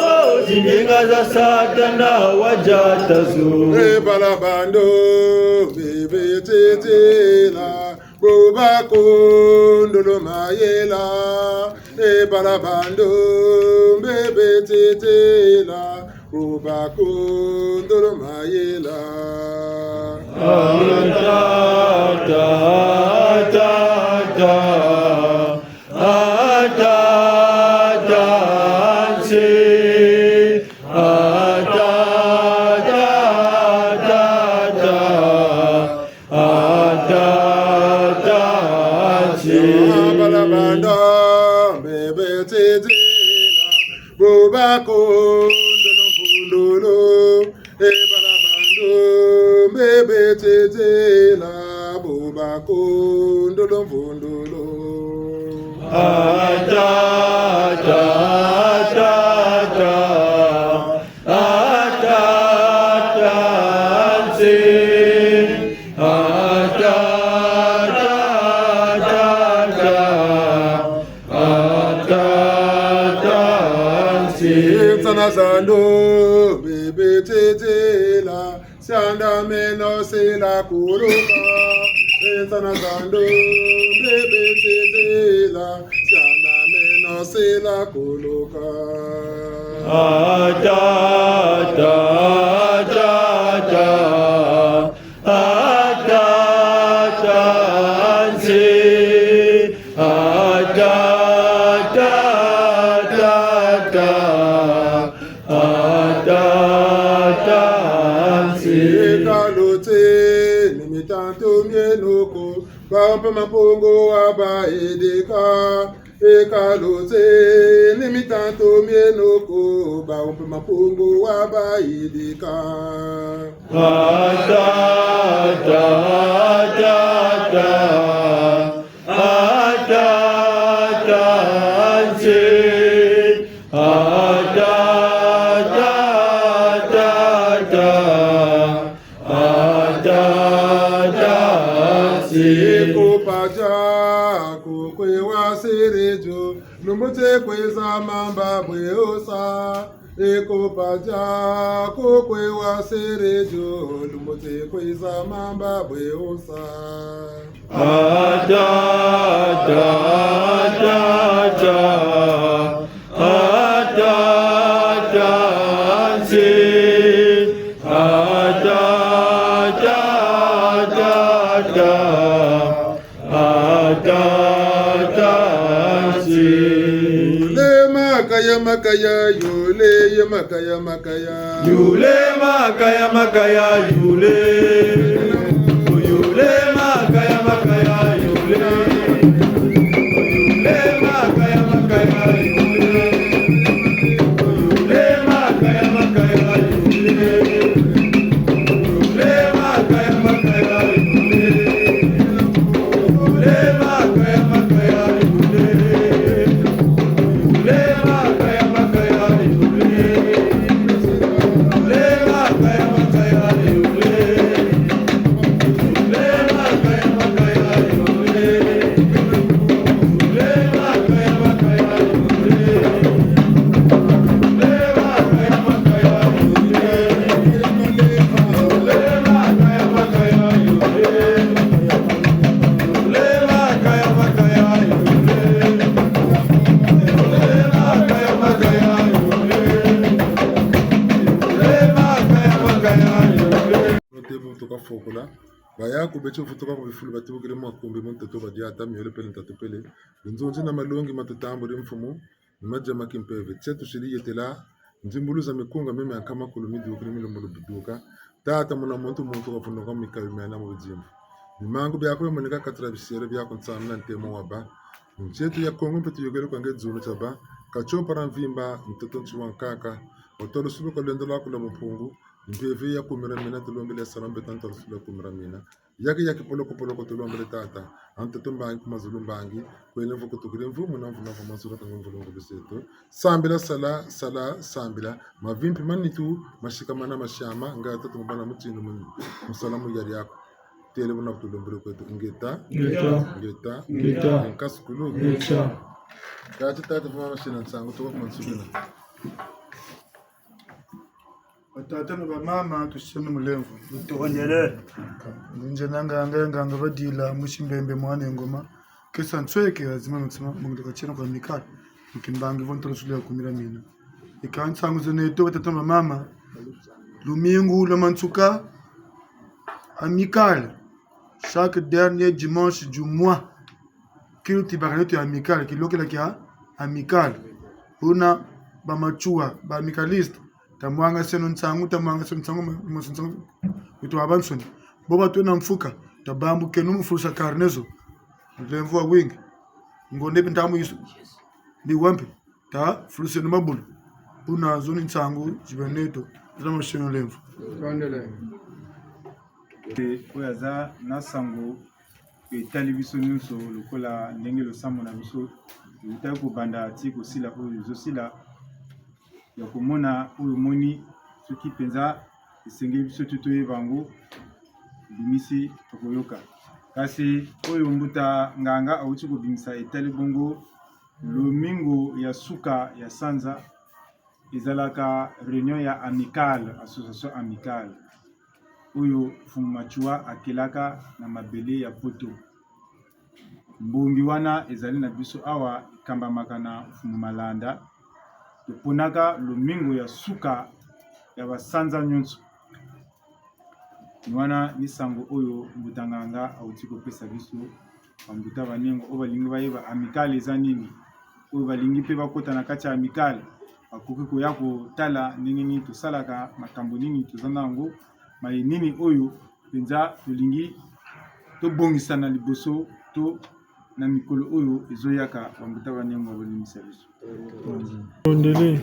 Oh, zinyenga za Satana wajatazo. Ebalabando bebetetela bobakondolo mayela ebalabando bebetetela bobakondolo mayela. Ta ta ta ta a ta ta se a ta ta ta ta a ta ta se Ebalabando bebetetela bobakondolo mbundulu ebalabando bebetetela bobakondolo mbundulu. A ta ta ta ta a ta ta se a ta ta ta ta a ta ta se Tsana zando bebetetela sanda meno sela kuluka Tsana zando bebetetela sanda meno sela kuluka. A ta ta ta ta a ta ta se a ta ta ta ta a ta ta se Ekalote nimitanto mienoko bampa mapongo abaedeka ekalote nimitanto mienoko bampa mapongo abaedeka. A ta ta ta ta a ta ta se a ta ta ta ta a ta ta se Ekupaja kukwewa serejo lumute kweza mamba bweosa ekupaja kukwewa serejo lumute kweza mamba bweosa. A ta ta ta ta a ta ta se a ta ta ta ta a ta ta se Le makaya makaya yule ye makaya makaya. Yule makaya makaya yule Yule makaya makaya yule Yule makaya makaya yule Yule makaya makaya yule Yule makaya makaya yule Yule makaya makaya yule Yule makaya makaya yule Tokafokola. Bayaku bechivutuka ku bifulu batibukile mu makumbi mu nteto badiata miolo pele ntatu pele binzunzi na malongi matutambu ri mfumu ni majama kimpeve tsetu shili yetela nzimbuluza mikunga meme ankamakulu midukile milumbulu biduka tata muna muntu muntu kavunuka mikayu mena mu bidzimbu bimangu byako bimoneka katira bisero byako ntsamina ntemo waba nchetu ya Kongo mpe tuyogele kwange dzunu chaba kachopa ra mvimba ntoto nchiwa nkaka otolo suluka lwendo lwako lwa mumpungu mpeve ya kumira mina tulombele salombe tanto suluka kumira mina yake yake poloko poloko tulombele tata antoto mbangi kumazulu mbangi kwele mvuko tukile mvumu na mvuna mvuma suluka kange mvulungu biseto sambila sala sala sambila mavimpi manitu mashikamana mashama ngata tumubana mutino musalamu yari yako tele buna kutulombele kwetu ngeta Ngeta. ngeta Ngeta. nkasukulu Ngeta. tata tata vuma mashina nsango tuka kumansubila Batata na bamama tushishane mulemvu Tutondele. nje nanganga nganga badila mushimbembe mwana engoma kesa ntsweke azima mutsima mungilika kwa mikala mukimbangi vontolo sulu ya kumira mina ikantsangu zeneto batata na bamama lumingu lwa mantsuka amical chaque dernier dimanche du mois kilu tibaka ya amical kilokela kya amical una bamachua baamicaliste tamwanga seno ntsangu tamwanga seno ntsangu ntsangu ito abansoni bo batwena mfuka tabambu kenu mufurusha karnezo lemvu wa wingi ngonde ntamu yisu biwampe ta furuseno mabulu una zoni ntsangu jibeneto zama sheno lemvu. Tondele. Oyo aza na sango etali biso nyonso lokola ndenge losambo na biso eutaki kobanda ti kosila oyo ezosila ya komona oyo omoni soki mpenza esengeli biso te toyeba yango bimisi tokoyoka kasi oyo mbuta nganga awuti kobimisa etali bongo lomingo ya suka ya sanza ezalaka réunion ya amicale association amicale oyo Mfumu Machua akelaka na mabele ya poto. Mbongi wana ezali na biso awa ekambamaka na Mfumu Malanda toponaka lomingo ya suka ya basanza nyonso wana ni sango oyo mbuta nganga awuti kopesa biso bambuta banengo oyo balingi bayeba amicale eza nini oyo balingi mpe bakota na kati ya amicale bakoki koya kotala ndenge nini tosalaka makambo nini toza na yango maye nini oyo mpenza tolingi tobongisa na liboso to na mikolo oyo ezoyaka bambuta banengo balimbisa biso. Tondele.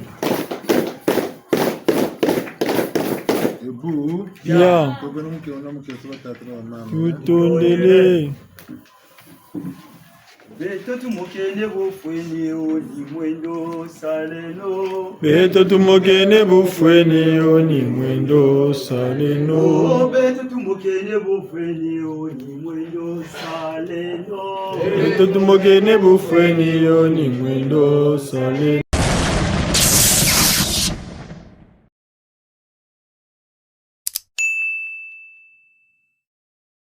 Ebu Ya. kogena mukeo na mukeo batata na bamama Tutondele. Beto tumokene bofweni oni mwendo saleno. Beto tumokene bufweni oni mwendo saleno. Oh, beto tumokene bofweni oni mwendo saleno. Beto tumokene bufweni oni mwendo saleno.